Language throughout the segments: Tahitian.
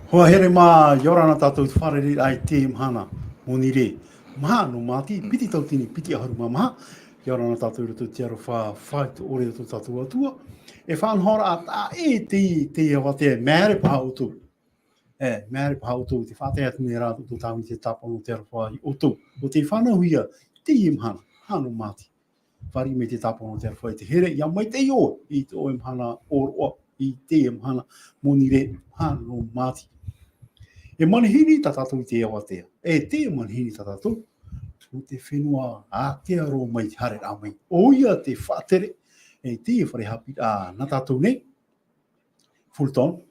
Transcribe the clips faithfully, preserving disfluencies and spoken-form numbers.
Hoa here mā, ʻia ora na tātou i te fārereiraʻa i teie mahana, Monirē. Maha nō Māti, piti tauatini piti ʻahuru mā maha, ʻia ora na tātou i roto i te aroha faʻaitoito ʻore o tō tātou Atua. E faʻanahoraʻa taʻa ʻē teie, teie avatea, māere paha ʻoutou. E, māere paha ʻoutou, tē faʻatae atu nei rā tō tātou tāvini i te tāpaʻo nō te aroha ia ʻoutou. ʻO tē fānauhia, teie mahana, maha nō Māti. Fāriʻi mai te tāpaʻo nō te aroha i te here, ʻia maitaʻi ʻoe, i tō ʻoe mahana ʻōroʻa, i teie mahana Monirē, maha nō Māti. E manihini tā tātou i teie avatea, e teie manihini tā tātou, ʻo te fenua Aotearoa mai te haereraʻa mai. ʻOia te faʻatere, e teie fare haʻapiʻiraʻa nā tātou nei, Fulton,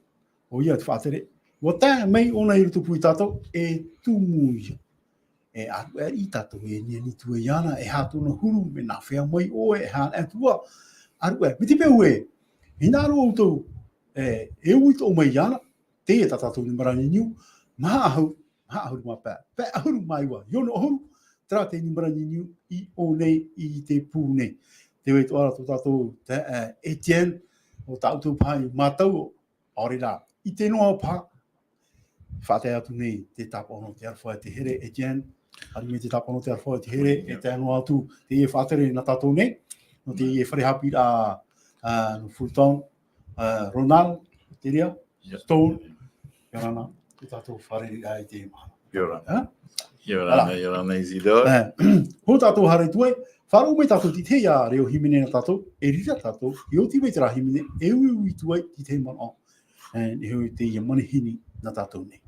ʻoia te faʻatere. ʻUa tae mai ʻōna i Rotopū ia tātou, e tumu ia. E ʻaruʻe riʻi tātou, e aniani atu ai iāna, e aha tōna huru, mea nāfea mai ʻoe, e aha atu ā. ʻAruʻe, mai te peu ē, hinaʻaro ʻoutou, e, e uiuiʻa mai iāna, teie tā tātou numera niuniu, maha ʻahuru, maha ʻahuru mā pae, pae ʻahuru mā iva, i ono ʻahuru, terā te numera niuniu i ʻō nei, i te pū nei. Tē vai atoʻa ra tō tātou, te, e, Etienne, ʻo tā ʻoutou paha i mātau, ʻaore rā, ʻite noa paha, faʻatae atu nei te tāpaʻo nō te aroha i te here, Etienne, haere mai te tāpaʻo nō te aroha i te here, e tae noa atu teie faʻatere nā tātou nei, nō teie fare haʻapiʻiraʻa, ā, nō Fulton, ā, Ronald, Teria, Stone, ʻia ora na, tō tātou fārereiraʻa i teie mahana. ʻIa ora na. Ā? ʻIa ora na, ʻia ora na Isidore. Ā, hou tātou haere atu ai, faʻaroʻo mai tātou i te tahi reo hīmene nā tātou, e riro tātou, e oti mai terā hīmene, e uiui atu ai i te tahi manaʻo, ā, e hou teie manihini nā tātou nei.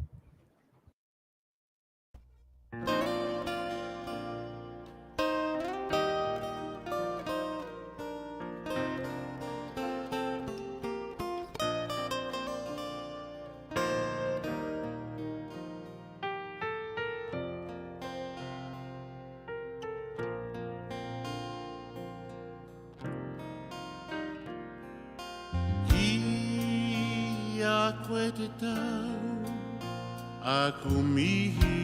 Ia koe te tau aku mihi.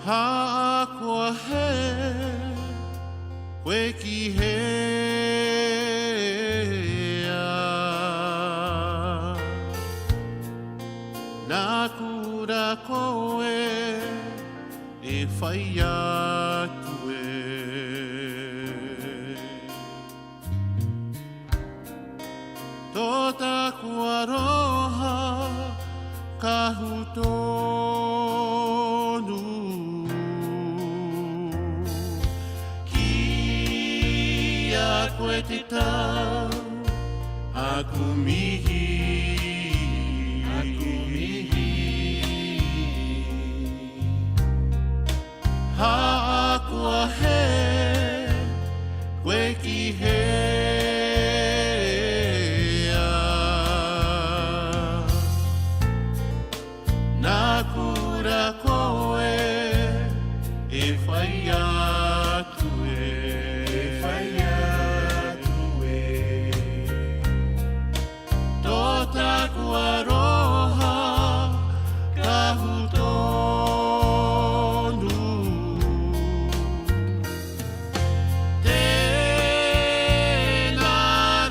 Haʻakoa hē koe ki hea. Nā kura koe e fai atu e. Tō tāku aroha kahu tonu. Ki a koe te tau aku mihi. Aku mihi. Haʻakoa hē koe ki hea. Nā kura koe e fai atu e. E fai atu e. Tō tāku aroha kahu tonu. Tēnā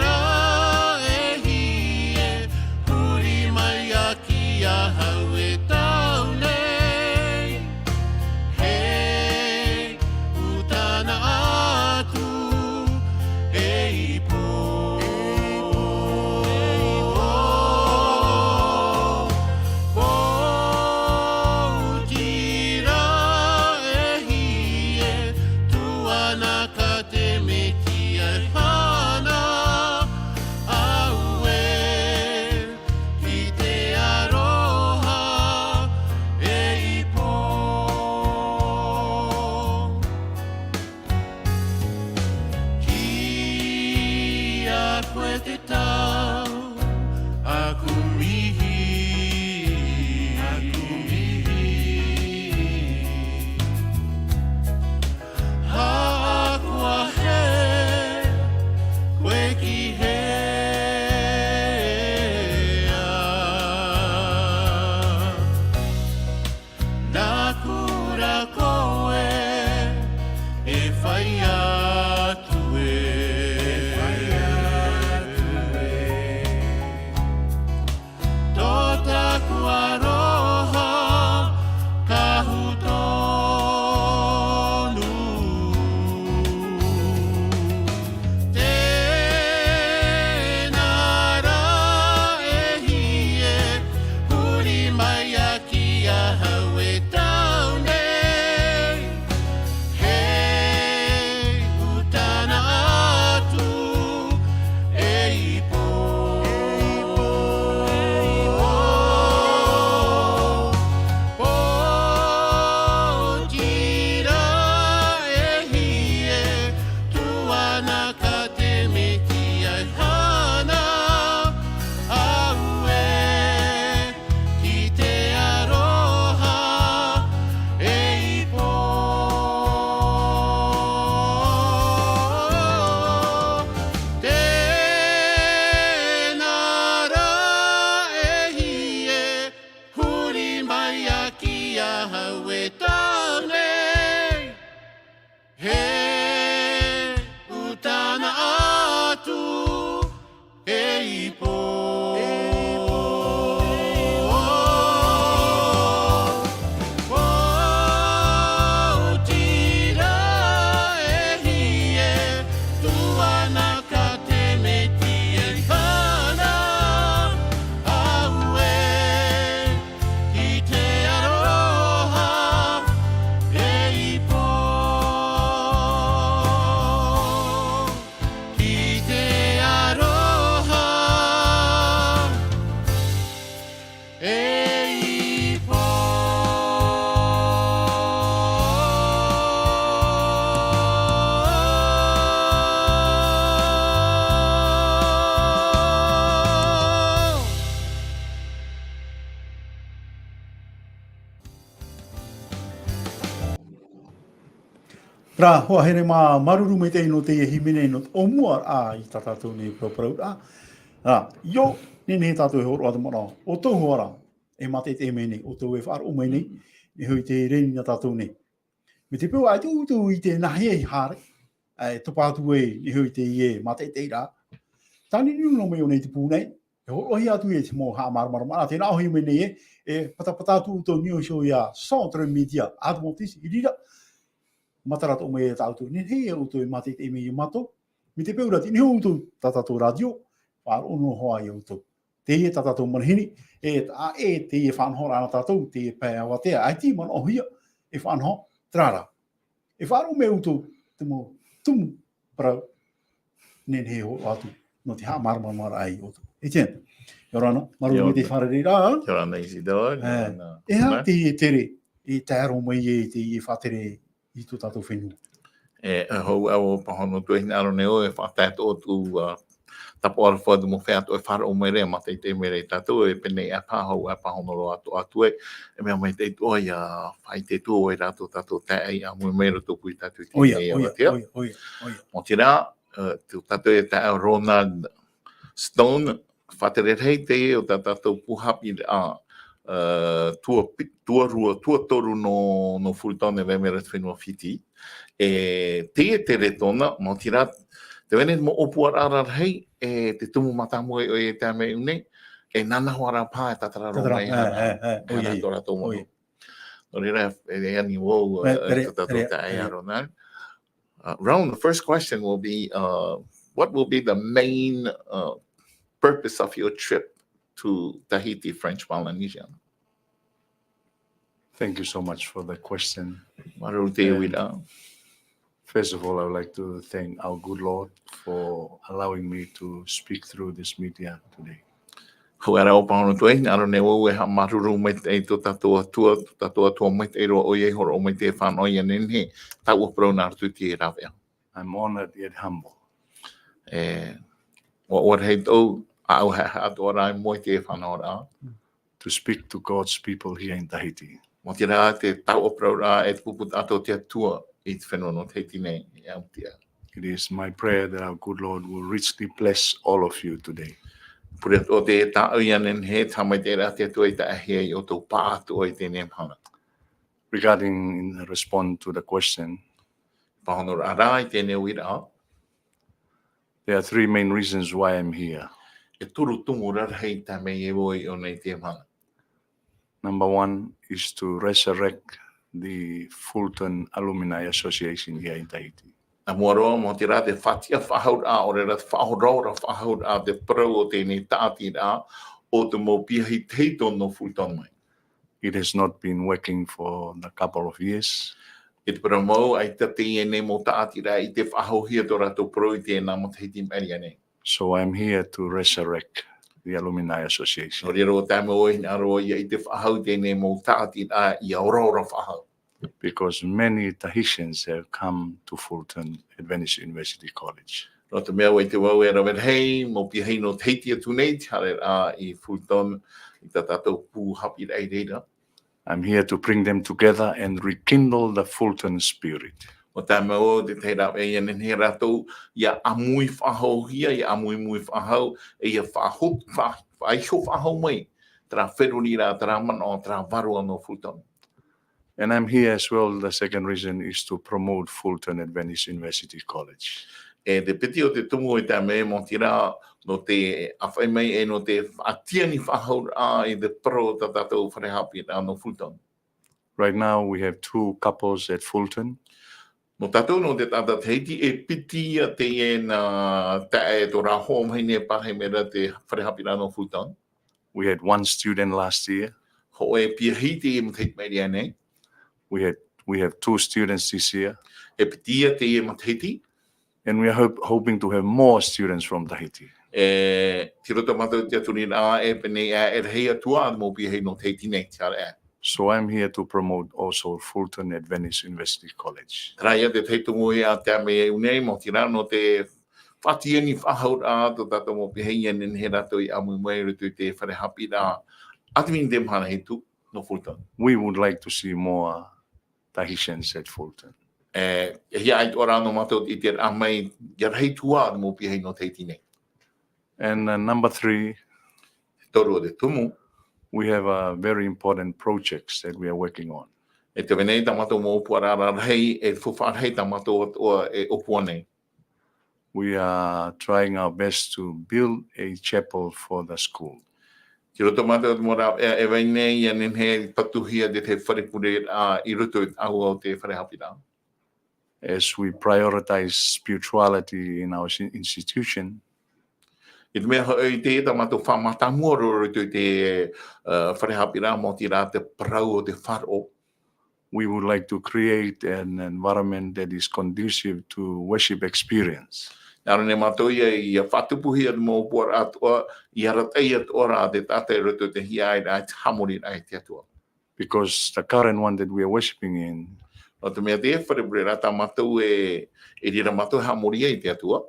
rā e hia, huri mai a ki ahau e tau nei. Hei, utana atu, e ipo. Pō, pō, tira e hia, tuana ka te Metia e hana, auē. Ki te aroha e ipo. Ki a koe te tau aku mihi. Aku mihi. Haʻakoa hē koe ki hea. Nā kura koe e fai atu e. E fai Rā, hoa here mā, māuruuru maitaʻi nō teie hīmene nō te ʻōmuaraʻa i tā tātou nei parauparau rā. Rā, ʻio, nehenehe tātou e hōroʻa te manaʻo, ʻoutou hoʻi rā, e mātaʻitaʻi mai nei, ʻoutou e faʻaroʻo mai nei, nehenehe i te reni nā tātou nei. Mai te peu ʻaita ʻoutou i ʻite nāhea i haere, e topa atu ai, nehenehe i teie mātaʻitaʻiraʻa. Tāniniu noa mai ʻō nei te pū nei, e hōroʻahia atu e te mau haʻamāramarama, tē nā ʻō mai nei e, e patapata atu ʻoutou i niʻa iho ia Centre Média Adventiste i reira, matara atoʻa mai e tātou, nehenehe ʻoutou e mātaʻitaʻi mai ia mātou, mai te peu rā, tē nā ʻō ʻoutou, tā tātou rātio, faʻaroʻo noa hoʻi ia ʻoutou. Teie tā tātou manihini, e, ʻaita e teie faʻanahoraʻa nā tātou, teie pae avatea, ʻaita i manaʻohia, e faʻanaho, terā rā. E faʻaroʻo mai ʻoutou, te mau tumu parau, nehenehe e hōroʻa atu, nō te haʻamāramaramaraʻa ia ʻoutou. Etienne, ʻia ora na, māuruuru i te fārereiraʻa. ʻIa ora na Isidore, ʻia ora na. E aha teie tere, e tae roa mai ai teie faʻatere i tō tātou fenua. E, e hou au o Pāhono Tuahine, ʻaore nei ʻoe e faʻatae atoʻa atu, ā, tāpaʻo aroha atu mau feiā atoʻa e faʻaroʻo mai ra, mātaʻitaʻi mai ra ia tātou, e pēnei ā paha, hou ā Pāhono roa atoʻa atu ai, e mea maitaʻi atoʻa ia faʻaʻite atu ʻoe i rātou tātou taeaʻe ʻāmui mai i roto pū ia tātou i teie nei avatea. ʻOia, ʻoia, ʻoia, ʻoia. Nō te reira, ā, tō tātou e taeaʻe Ronald Stone, faʻatere rahi teie o tā tātou pū haʻapiʻiraʻa, ā, tuapi-, tuarua, tuatoru nō, nō Fulton e vai mai ra i te fenua Fiti. E, teie tere tōna, nō te reira, tē vai nei te mau ʻōpuaraʻa rarahi, e te tumu mātāmua ʻoia e tae mai i ʻō nei, e nāna hoʻi rā paha e tātara roa mai, e, e, e, ʻoia, ʻoia. Tō rātou manu. Nō reira, e, e ani vau, ā, tō tātou taeaʻe Ronald. Uh, Ron, the first question will be, uh, what will be the main, uh, purpose of your trip to Tahiti, French Polynesia? Thank you so much for the question. Māuruuru i te uiraʻa. First of all, I would like to thank our good Lord for allowing me to speak through this media today. Hou ā rā ʻo Pāhono Tuahine, ʻaore nei vau e haʻamāuruuru maitaʻi i tō tātou Atua, tō tātou Atua maitaʻi roa ʻoia i hōroʻa mai i te fānaʻo ia nehenehe, tāʻua parau nā roto i te rāveʻa. I'm honored yet humble. E, ʻoaʻoa rahi tōʻu, ʻaʻau haʻehaʻa atoʻa rā i mua i te fānaʻoraʻa. To speak to God's people here in Tahiti. Nō te reira te tāʻua parau ra e te pupu taʻata o te Atua i te fenua nō Tahiti nei, e au tia. It is my prayer that our good Lord will richly bless all of you today. Pure atoʻa te tāʻu ia nehenehe, e haʻamaitaʻi ra te Atua i taʻahia ia ʻoutou pāʻatoʻa i teie mahana. Regarding, in response to the question, Pāhonoraʻa i teie uiraʻa. There are three main reasons why I'm here. E toru tumu rarahi e tae mai ai vau i ʻō nei i teie mahana. Number one is to resurrect the Fulton Alumni Association here in Tahiti. Nā mua roa, nō te reira te faʻatiʻa faʻahou ra, ʻaore ra te faʻaora faʻahou ra te parau o teie tāʻatiraʻa o te mau piahi tahito nō Fulton mai. It has not been working for a couple of years. I te parau mau, ʻaita teie nei mau tāʻatiraʻa i ʻite faʻahouhia tō rātou parau i teie matahiti i maʻiri aʻe nei. So I'm here to resurrect the Alumni Association. Nō reira ʻo tātou mau e hinaʻaro ia ʻite faʻahou i teie mau tāʻatiraʻa ia ora faʻahou. Because many Tahitians have come to Fulton Adventist University College. Nō te mea ʻua ʻite vau e rave rahi mau piahi nō Tahiti atu nei i te haereraʻa i Fulton, i tā tātou pū haʻapiʻiraʻa i reira. I'm here to bring them together and rekindle the Fulton spirit. ʻO tātou mau, te tahi rāveʻa ia nehenehe rātou ia ʻāmui faʻahouhia, ia ʻāmuimui faʻahou, e ia faʻaho-, faʻa-, faʻaiho faʻahou mai terā feruriraʻa, terā manaʻo, terā vārua nō Fulton. And I'm here as well, the second reason is to promote Fulton Adventist University College. E te piti o te tumu e tae mai, nō te reira, nō te ʻāfaʻi mai e nō te faʻatiʻa faʻahou ra i te parau o tā tātou fare haʻapiʻiraʻa nō Fulton. Right now, we have two couples at Fulton. Nō tātou nō te taʻata Tahiti, e piti ā teie nā taeaʻe tō rātou vahine e pārahi mai ra i te fare haʻapiʻiraʻa nō Fulton. We had one student last year. Hōʻē piahi i teie matahiti i maʻiri aʻe nei. We had, we have two students this year. E piti ā teie matahiti. And we are hope-, hoping to have more students from Tahiti. E, tei roto mātou i te tiʻaturiraʻa e pēnei ā, e rahi atu ā mau piahi nō Tahiti nei, te haere. So I'm here to promote also Fulton Adventist University College. Terā ia te tahi tumu e tae mai i ʻō nei, nō te reira nō te faʻatiʻa faʻahou ra tō tātou mau piahi ia nehenehe rātou ia ʻāmui mai i roto i te fare haʻapiʻiraʻa, ʻātaʻi i teie mahana hitu nō Fulton. We would like to see more Tahitians at Fulton. E, e hia ai tō rā nō mātou i te rā mai, ia rahi tuā te mau piahi nō Tahiti nei. And, uh, number three, Toru o te tumu. We have, uh, very important projects that we are working on. E te venei tā mātou mau ʻōpuaraʻa rahi, e faufaʻa rahi tā mātou atoʻa e ʻōpua nei. We are trying our best to build a chapel for the school. Tei roto mātou te mau rā, e, e vai nei, ia nehenehe patuhia te, te fare pure, a, i roto i te ʻāua o te fare haʻapiʻiraʻa. As we prioritize spirituality in our si-, institution, I te mea hoʻi, i te, tā mātou faʻamātāmua roa i roto i te, uh, fare haʻapiʻiraʻa, maoti rā te parau o te faʻaroʻo. We would like to create an environment that is conducive to worship experience. Nā reira nei mātou ia, ia faʻatupuhia te mau ʻōpuaraʻa atoʻa, ia arataʻi atoʻa rā te taʻata i roto i te hiaʻai, i te haʻamoriraʻa i te Atua. Because the current one that we are worshiping in Nō te mea te fare pure rā tā mātou e, e reira mātou e haʻamori ai i te Atua.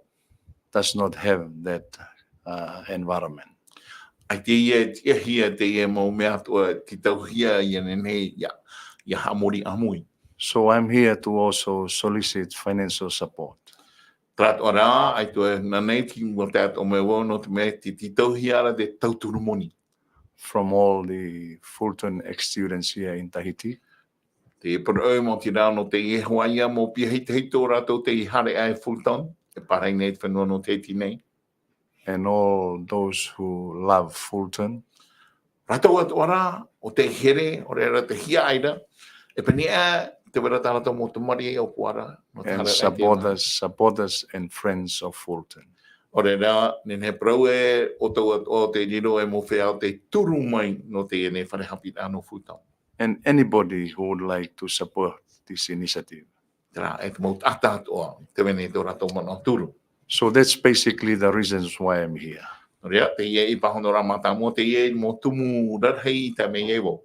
Does not have that, uh, environment. ʻAita ia e tiʻahia teie mau mea atoʻa, tītauhia ia nehenehe ia, ia haʻamori ʻāmui. So I'm here to also solicit financial support. Terā atoʻa rā, ʻaita e, nā nei te mau taeaʻe atoʻa mai vau, nō te mea tē tītauhia ra te tauturu moni. From all the Fulton ex-students here in Tahiti. Te parau, maoti rā nō teie hoʻi ia mau piahi Tahiti, tō rātou tei haere aʻe i Fulton, e pārahi nei te fenua nō Tahiti nei. And all those who love Fulton. Rātou atoʻa rā, ʻo tē here, ʻo reira te hiaʻai ra, e pēneiaʻe te vai ra tā rātou mau tamariʻi ʻōpuaraʻa, nō te And haere aʻe i te supporters, supporters and friends of Fulton. ʻO reira, nehenehe parau ē, ʻo tātou atoʻa tei riro e mau feiā tei turu mai nō teie nei fare haʻapiʻiraʻa nō Fulton. And anybody who would like to support this initiative. Terā, e te mau taʻata atoʻa, tē vai nei tō rātou manaʻo turu. So that's basically the reasons why I'm here. Nō reira, teie i pāhono rā mātāmua, teie mau tumu rarahi i tae mai ai vau.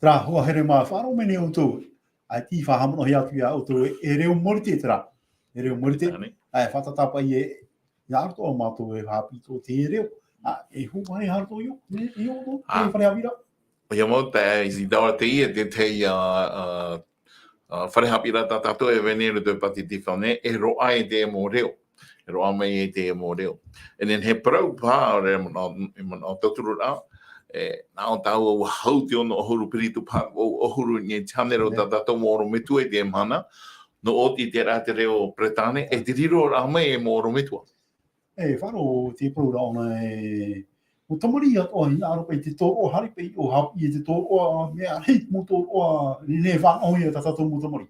Terā, hoa here mā, faʻaroʻo mai nei ʻoutou, ʻaita i faʻahaʻamanaʻohia atu ia ʻoutou e, e reo Mōrite terā, e reo Mōrite, Ani. ʻAe, faʻatāpapa e, ia roto o mātou e haʻapiʻi tō te reo, ʻa, e hō mai haere atu i ʻō, i, i ʻō, ʻo, Ah. te fare haʻapiʻiraʻa. ʻOia mau, tā Isidora teie, te, te, uh, uh, uh, fare haʻapiʻiraʻa tā tātou e vai nei i roto i Petit Déjeuner, e roaʻa i te mau reo. E roaʻa mai i te mau reo. E nehenehe parau paha, ʻaore e manaʻo, e manaʻo tauturu rā, e, nā ʻō tāua ua hau te ono ʻahuru piritu paha, ʻo, ʻahuru nei te hānere o tā tātou mau ʻorometua i teie mahana, nō ʻō atu i terā te reo Peretāne, e te riro rā mai e mau ʻorometua. E, faʻaroʻo te parau ra ʻōna e, mau tamariʻi atoʻa, hinaʻaro paʻi te tōroʻa, haere paʻi ʻo haʻapiʻi i te tōroʻa, mea rahi mau tōroʻa, nehenehe e faʻanahohia tā tātou mau tamariʻi.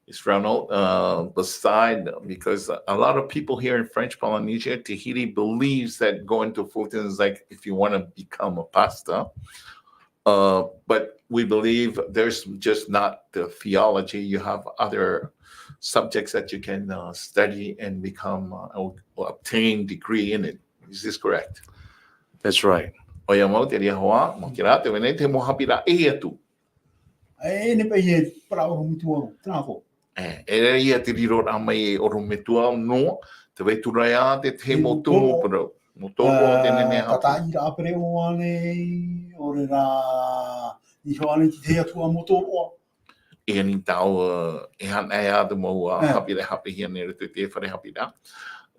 It's Ronald, uh, beside, because a lot of people here in French Polynesia, Tahiti believes that going to Fulton is like if you wanna become a pastor. Uh, but we believe there's just not the theology. You have other subjects that you can, uh, study and become, uh, or, or obtain degree in it. Is this correct? That's right. ʻOia mau, te reira hoʻi, maoti rā, tē vai nei te mau haʻapiʻiraʻa ʻē atu. E, e nehenehe paʻi e parau ʻorometua roa, terā atoʻa. E, e ia te riro rā mai e ʻorometua noa, tē vai atu ra ia te, te mau tumu parau. Mau tōroʻa, ā, tē nehenehe haʻapiʻi. Tātaʻiraʻa pereʻoʻo ānei, ʻaore rā, i roaʻa nei te tahi atu ā mau tōroʻa. E ani tāua, ā, e hana ā te mau, ā, haʻapiʻiraʻa e haʻapiʻihia nei i roto i te fare haʻapiʻiraʻa.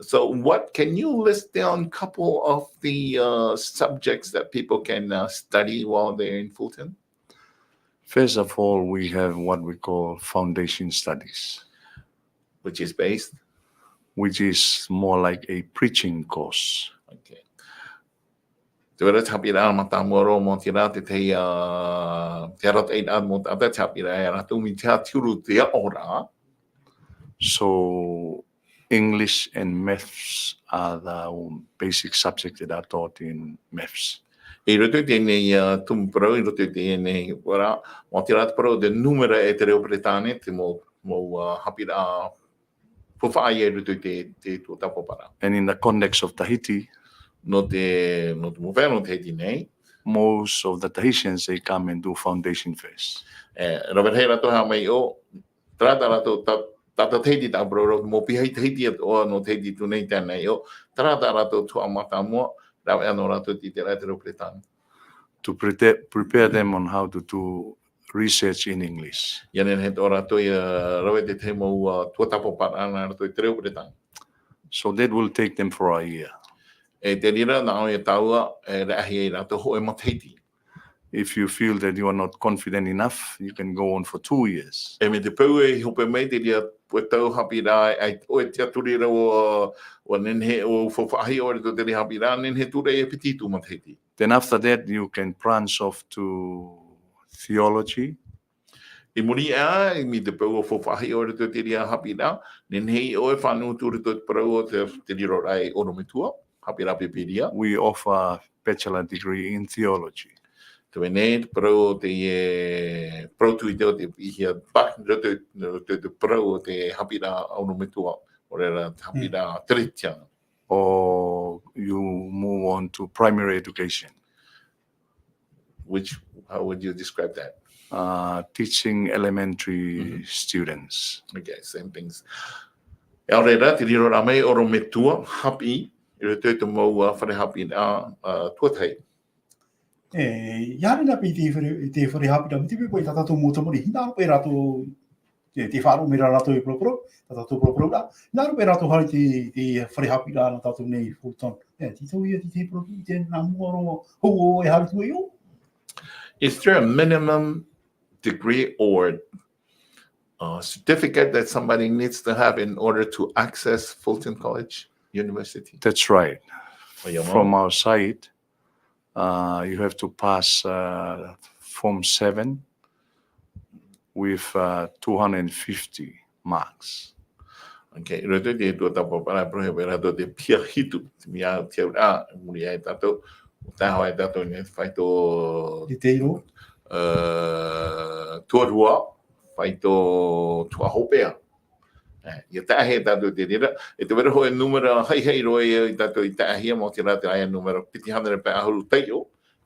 So what, can you list down a couple of the, uh, subjects that people can, uh, study while they're in Fulton? First of all, we have what we call foundation studies. Which is based? Which is more like a preaching course. Okay. Te vai ra te haʻapiʻiraʻa mātāmua roa, maoti rā te, te, ā, te arataʻiraʻa mau taʻata, te haʻapiʻiraʻa ia rātou mai te aha te huru te aʻoraʻa. So, English and maths are the basic subjects that are taught in maths. I roto i teie nei, ā, tumu parau, i roto i teie nei, ʻaore rā, maoti rā te parau o te nūmera e te reo Peretāne, te mau, mau, ā, haʻapiʻiraʻa faufaʻa ia i roto i te, te tuatāpaparaʻa. And in the context of Tahiti, Nō te, nō te mau feiā nō Tahiti nei. Most of the Tahitians, they come and do foundation first. E, rave rahi rātou e haere mai i ʻō, terā tā rātou, tā, tā, tā Tahiti, tā parau, mau piahi Tahiti atoʻa nō Tahiti tū nei i teie nei i ʻō, terā tā rātou tuhaʻa mātāmua, rave ʻana rātou i te, te reo Peretāne. To prete-, prepare them on how to do research in English. Ia nehenehe tō rātou ia rave te tahi mau, uh, tuatāpaparaʻa nā roto i te reo Peretāne. So that will take them for a year. E te reira, nā ʻō ia tāua, e rahi ai rātou hōʻē matahiti. If you feel that you are not confident enough, you can go on for two years. E mai te peu e hope mai te reira, e tau haʻapiʻiraʻa, e, e, ʻoe te tiʻaturi ra ʻua, ʻua nehenehe ʻo faufaʻahia ʻoe i roto i te reira haʻapiʻiraʻa, nehenehe atu ra e piti atu matahiti. Then after that, you can branch off to theology. I muri aʻe, i muri i te peu ʻua faufaʻahia ʻoe i roto i te reira haʻapiʻiraʻa, nehenehe ʻoe e fānaʻo atu i roto i te parau o te, te riroraʻa i ʻorometua, haʻapiʻiraʻa Pīpīria. We offer bachelor degree in theology. Te mea nei, te parau o te, e, parau tuʻi te, o te, i hea, pa, roto, roto, te parau o te haʻapiʻiraʻa ʻorometua, ʻo reira te haʻapiʻiraʻa Keretiano. Or you move on to primary education. Which, how would you describe that? Uh, teaching elementary students. Okay, same things. E ʻaore rā, te riroraʻa mai ʻorometua, haʻapiʻi, i roto i te mau, uh, fare haʻapiʻiraʻa, uh, tuatahi. E, ia haere nā paʻi i te fare, i te fare haʻapiʻiraʻa, mai te peu paʻi tā tātou mau tamariʻi, hinaʻaro paʻi rātou, te, te faʻaroʻo mai ra rātou e parauparau, tā tātou parauparau ra, hinaʻaro paʻi rātou haere i te, te fare haʻapiʻiraʻa nā tātou nei i Fulton. E, tītauhia te, te parau, i te nā mua roa, hou ʻoe e haere atu ai ʻo? Is there a minimum degree or, uh, certificate that somebody needs to have in order to access Fulton College University? That's right. ʻOia mau. From our side, uh, you have to pass, uh, Form seven with, uh, two hundred fifty marks. Okay, i roto i te tuatāpaparaʻa, e parauhia paʻi rātou te piha hitu, te mea te auraʻa, i muri aʻe ia tātou, ʻua tae hoʻi tātou i niʻa i te faito, te teitei. Uh, tuarua, faito tuahopeʻa. E, ia taʻahia tātou i te reira, e te vai ra hōʻē nūmera haʻihaʻi roa ia tātou i taʻahia, maoti rā terā ia nūmera piti hānere pae ʻahuru taiʻo,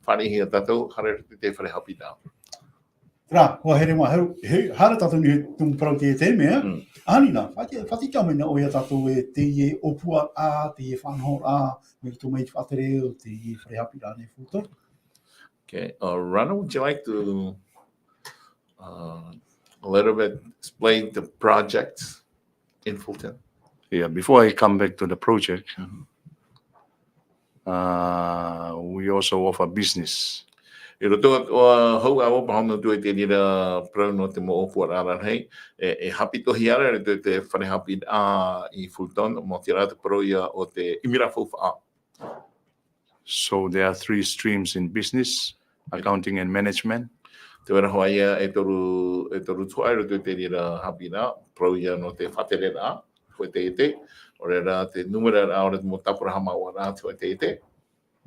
fāriʻihia tātou, haere i te fare haʻapiʻiraʻa. Terā, ʻua haere mai, haere, haere tātou nei i te mau parau teitei, ʻe? Mm. ʻAhani nā, faʻati-, faʻaʻite mai nā ʻoe ia tātou e teie ʻōpuaraʻa, teie faʻanahoraʻa, mai roto mai i te faʻatere o teie fare haʻapiʻiraʻa nei Fulton. Okay, uh, Rana, would you like to, uh, a little bit explain the project in Fulton? Yeah, before I come back to the project, uh, we also offer business. I roto, uh, hou ʻaua, pāhono atu i te reira parau nō te mau ʻōpuaraʻa rarahi, e, e haʻapiʻihia ra i roto i te fare haʻapiʻiraʻa i Fulton, maoti rā te parau ia o te ʻimiraʻa faufaʻa. So there are three streams in business, accounting and management. Te vai ra hoʻi ia e toru, e toru tuhaʻa i roto i te reira haʻapiʻiraʻa, parau ia nō te faʻatereraʻa, hōʻē taiete, ʻo reira te nūmera ra, ʻaore rā te mau tāpura haʻamāuʻaraʻa, hōʻē taiete.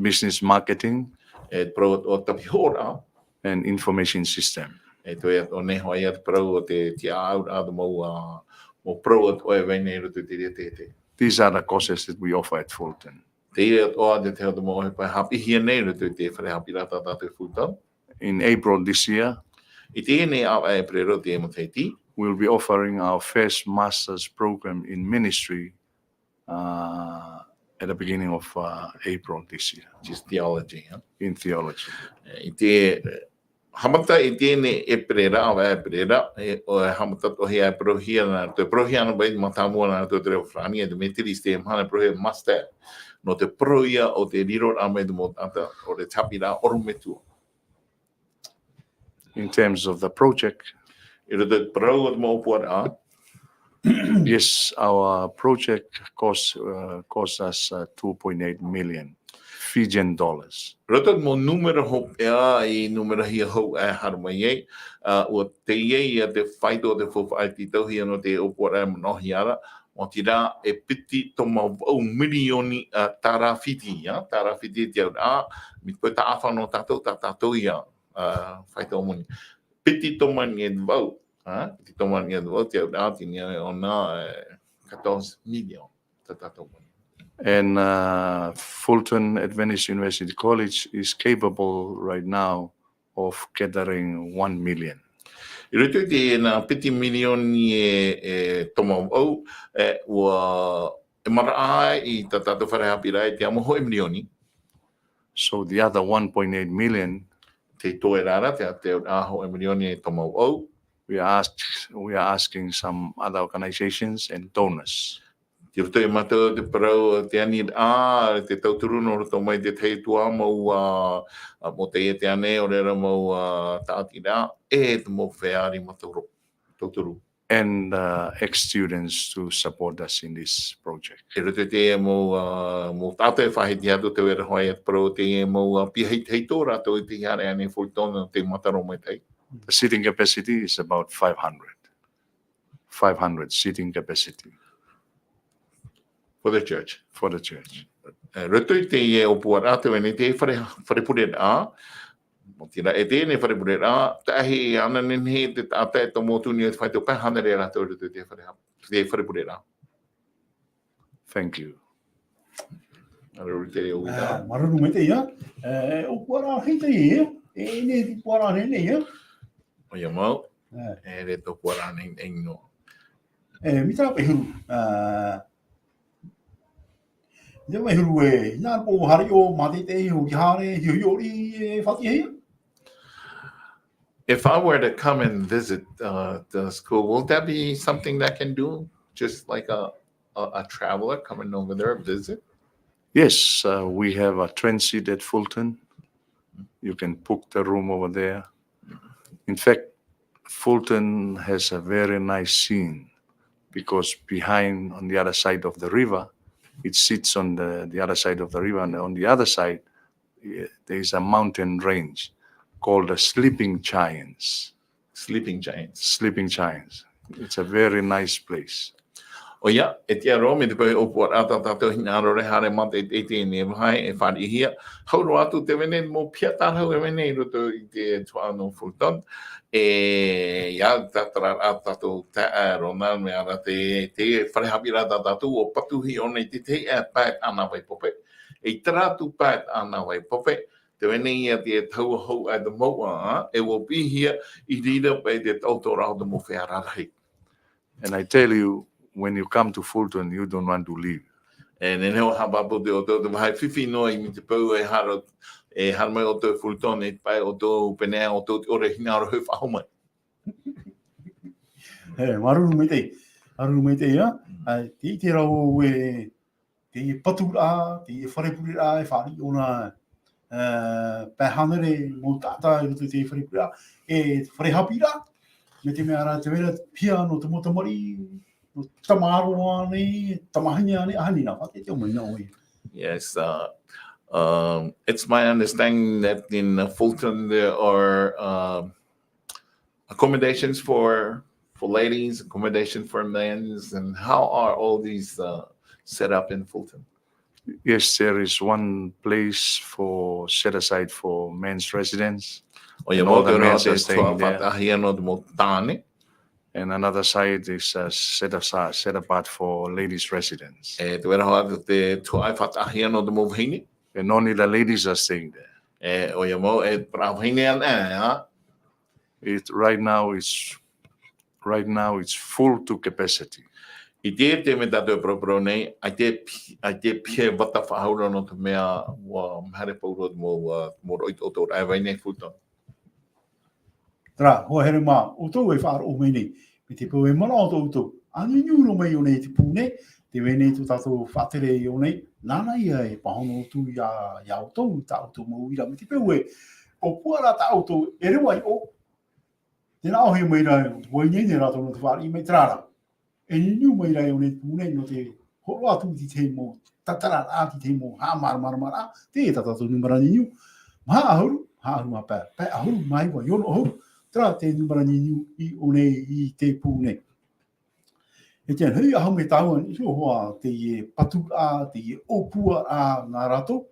Business marketing. E te parau o te tāpihoʻoraʻa. And information system. E te vai atoʻa nei hoʻi ia te parau o te tiaʻauraʻa, te mau, ā, mau parau atoʻa e vai nei i roto i te reira taiete. These are the courses that we offer at Fulton. Teie atoʻa te tahi o te mau ʻohipa e haʻapiʻihia nei i roto i te fare haʻapiʻiraʻa tā tātou i Fulton. In April this year, i teie nei ʻāvaʻe ʻēperēra o teie matahiti, we'll be offering our first master's program in ministry, uh, at the beginning of, uh, April this year. Which is theology, huh? In theology. E, i te, e, haʻamata i teie nei ʻēperēra, ʻāvaʻe ʻēperēra, e, ʻo, e haʻamata atoʻa hia e parauhia nā, te parauhia ana paʻi mātāmua nā roto i te reo farāni, e te maîtrise, te mahana e parauhia master. Nō te parau ia o te riroraʻa mai te mau taʻata, ʻo te haʻapiʻiraʻa ʻorometua. In terms of the project, i roto i te parau o te mau ʻōpuaraʻa, yes, our project cost, uh, cost us, uh, two point eight million Fijian dollars. Roto i te mau nūmera hopeʻa i nūmerahia hou e haere mai ai, ā, ʻua teie ia te faito o te faufaʻa e tītauhia nō te ʻōpuaraʻa e manaʻohia ra, maoti rā e piti toma vaʻu mirioni, ā, tāra Fiti, ā, tāra Fiti te auraʻa, mai te peu taʻa fā nō tātou, tā tātou ia, ā, faito moni. Piti toma e vaʻu, ā, piti toma e vaʻu te auraʻa, teie nei ʻōna, e, quatorze millions. Tā tātou moni. And, uh, Fulton Adventist University College is capable right now of gathering one million. I roto i teie piti mirioni e, e toma vaʻu, e, ʻua, e maraʻa i tā tātou fare haʻapiʻiraʻa e te amo hōʻē mirioni. So the other one point eight million te toʻeraʻa, te, te, a hoʻi e mirioni e tō mau ʻau. We ask, we are asking some other organizations and donors. I roto i mātou te parau, te aniraʻa, te tauturu nō roto mai te tahi atu mau, ā, ā, mau taiete ānei, ʻo reira mau, ā, tāʻatiraʻa, e te mau feiā mātauro, tauturu. And, uh, ex-students to support us in this project. I roto i te mau, ā, mau taʻata e faʻahiti atu te vera hoʻi e te parau te mau, ā, piahi tei tō rātou i te haere ānei Fulton, te mātaro mai tai. The seating capacity is about five hundred. Five hundred seating capacity. For the church. For the church. E, roto i te, e, ʻōpuaraʻa te vene te fare, fare pureraʻa. Mo tira e te ne fare pureraʻa, tahi ana nehenehe te taʻata e tomo atu nei te fai tō pae hānere rātou roto i te fare, te fare pureraʻa. Thank you. Aro te reo i Ā, tā. Māuruuru maitaʻi ia. E, ʻōpuaraʻa hei te ia. E, nei te ʻōpuaraʻa nei nei ia. ʻOia mau. Ā. E, re tō ʻōpuaraʻa nei, nei noa. E, mita pae huru. Ā, mita pae huru e, nā pō hari o mā te te o ki hare, hio hio ri e fati hei. If I were to come and visit, uh, the school, will that be something that can do? Just like a, a, a traveler coming over there, visit? Yes, uh, we have a transit at Fulton. You can book the room over there. In fact, Fulton has a very nice scene because behind, on the other side of the river, it sits on the, the other side of the river, and on the other side, eh, there is a mountain range called the Sleeping Giants. Sleeping Giants. Sleeping Giants. It's a very nice place. ʻOia, e tiʻa roa mai te pae ʻōpuaraʻa tā tātou hinaʻaro e haere mai te, te, te, nei vāhi e fāriʻihia. Hau roa atu te vene mau piha tārahu e vene i roto i te tuhaʻa nō Fulton. E, ia, tātararaʻa tātou taeaʻe Ronald, mea ra te, te fare haʻapiʻiraʻa tā tātou ʻua patuhi ʻōna i te tahi e pae tāna vai pape. E terā atu pae tāna vai pape. Te vene ia te taua hau e te mau ʻā, e ʻua piʻihia i reira paʻi te tauturu o te mau feiā rarahi. And I tell you, when you come to Fulton, you don't want to leave. E nehenehe e haʻapāpū ʻoutou te vāhi fifi noa i te peu e haere, e haere mai ʻoutou i Fulton, e paʻi ʻoutou pēnei ʻoutou te ʻore hinaʻaro e faʻahou mai. E, māuruuru maitaʻi, māuruuru maitaʻi, ā. Ā, te, te rau e, te paturaʻa, te fare pureraʻa, e fāriʻi ʻōna, ā, pae hānere mau taʻata i roto i te fare pureraʻa, e fare haʻapiʻiraʻa, mai te mea ra te vera piha nō te mau tamariʻi, nō te tamaroa nei, tamahine ānei, ʻahani nā, faʻateitei mai nā ʻoe. Yes, uh, um, it's my understanding that in, uh, Fulton there are, um, accommodations for, for ladies, accommodation for men's, and how are all these, uh, set up in Fulton? Yes, there is one place for, set aside for men's residence. ʻOia, and all the men's are staying there. Faʻataʻahia nō te mau tāne. And another side is, uh, set aside, set apart for ladies residence. E te vera hoʻi te tuhaʻa e faʻataʻahia nō te mau vahine. And only the ladies are staying there. E ʻoia mau, e parau vahine ana, ā. It, right now it's, right now it's full to capacity. I te, te mea tātou e paraparau nei, ʻaita e pi-, ʻaita e piha vata faʻahou nō te mea ʻua haere pauroa te mau, ā, mau roʻi ʻoutou e vai nei Fulton. Terā, hoa here mā, ʻoutou e faʻaroʻo mai nei, mai te peu e manaʻo atu ʻoutou, ʻa niuniu roa mai ʻō nei te pū nei, tē vai nei tō tātou faʻatere ʻō nei, nāna ia e pāhono atu ia, ia ʻoutou, tā ʻoutou mau uira, mai te peu e ʻōpuaraʻa tā ʻoutou e reva i ʻō, tē nā ʻōhie mai ra, ʻua ineine rātou nō te fāriʻi mai, terā rā. E niuniu mai ra ʻō nei te pū nei nō te hōroʻa atu i te mau tātararaʻa, te mau haʻamāramaramaraʻa, teie tā tātou nūmera niuniu. Maha ʻahuru, maha ʻahuru mā pae, pae ʻahuru mā iva, i ono ʻahuru, terā te nūmera niuniu i ʻō nei i te pū nei. E te anei, ʻaita e tae mai tāua i te hōhoʻa, teie paturaʻa, teie ʻōpuaraʻa nā rātou,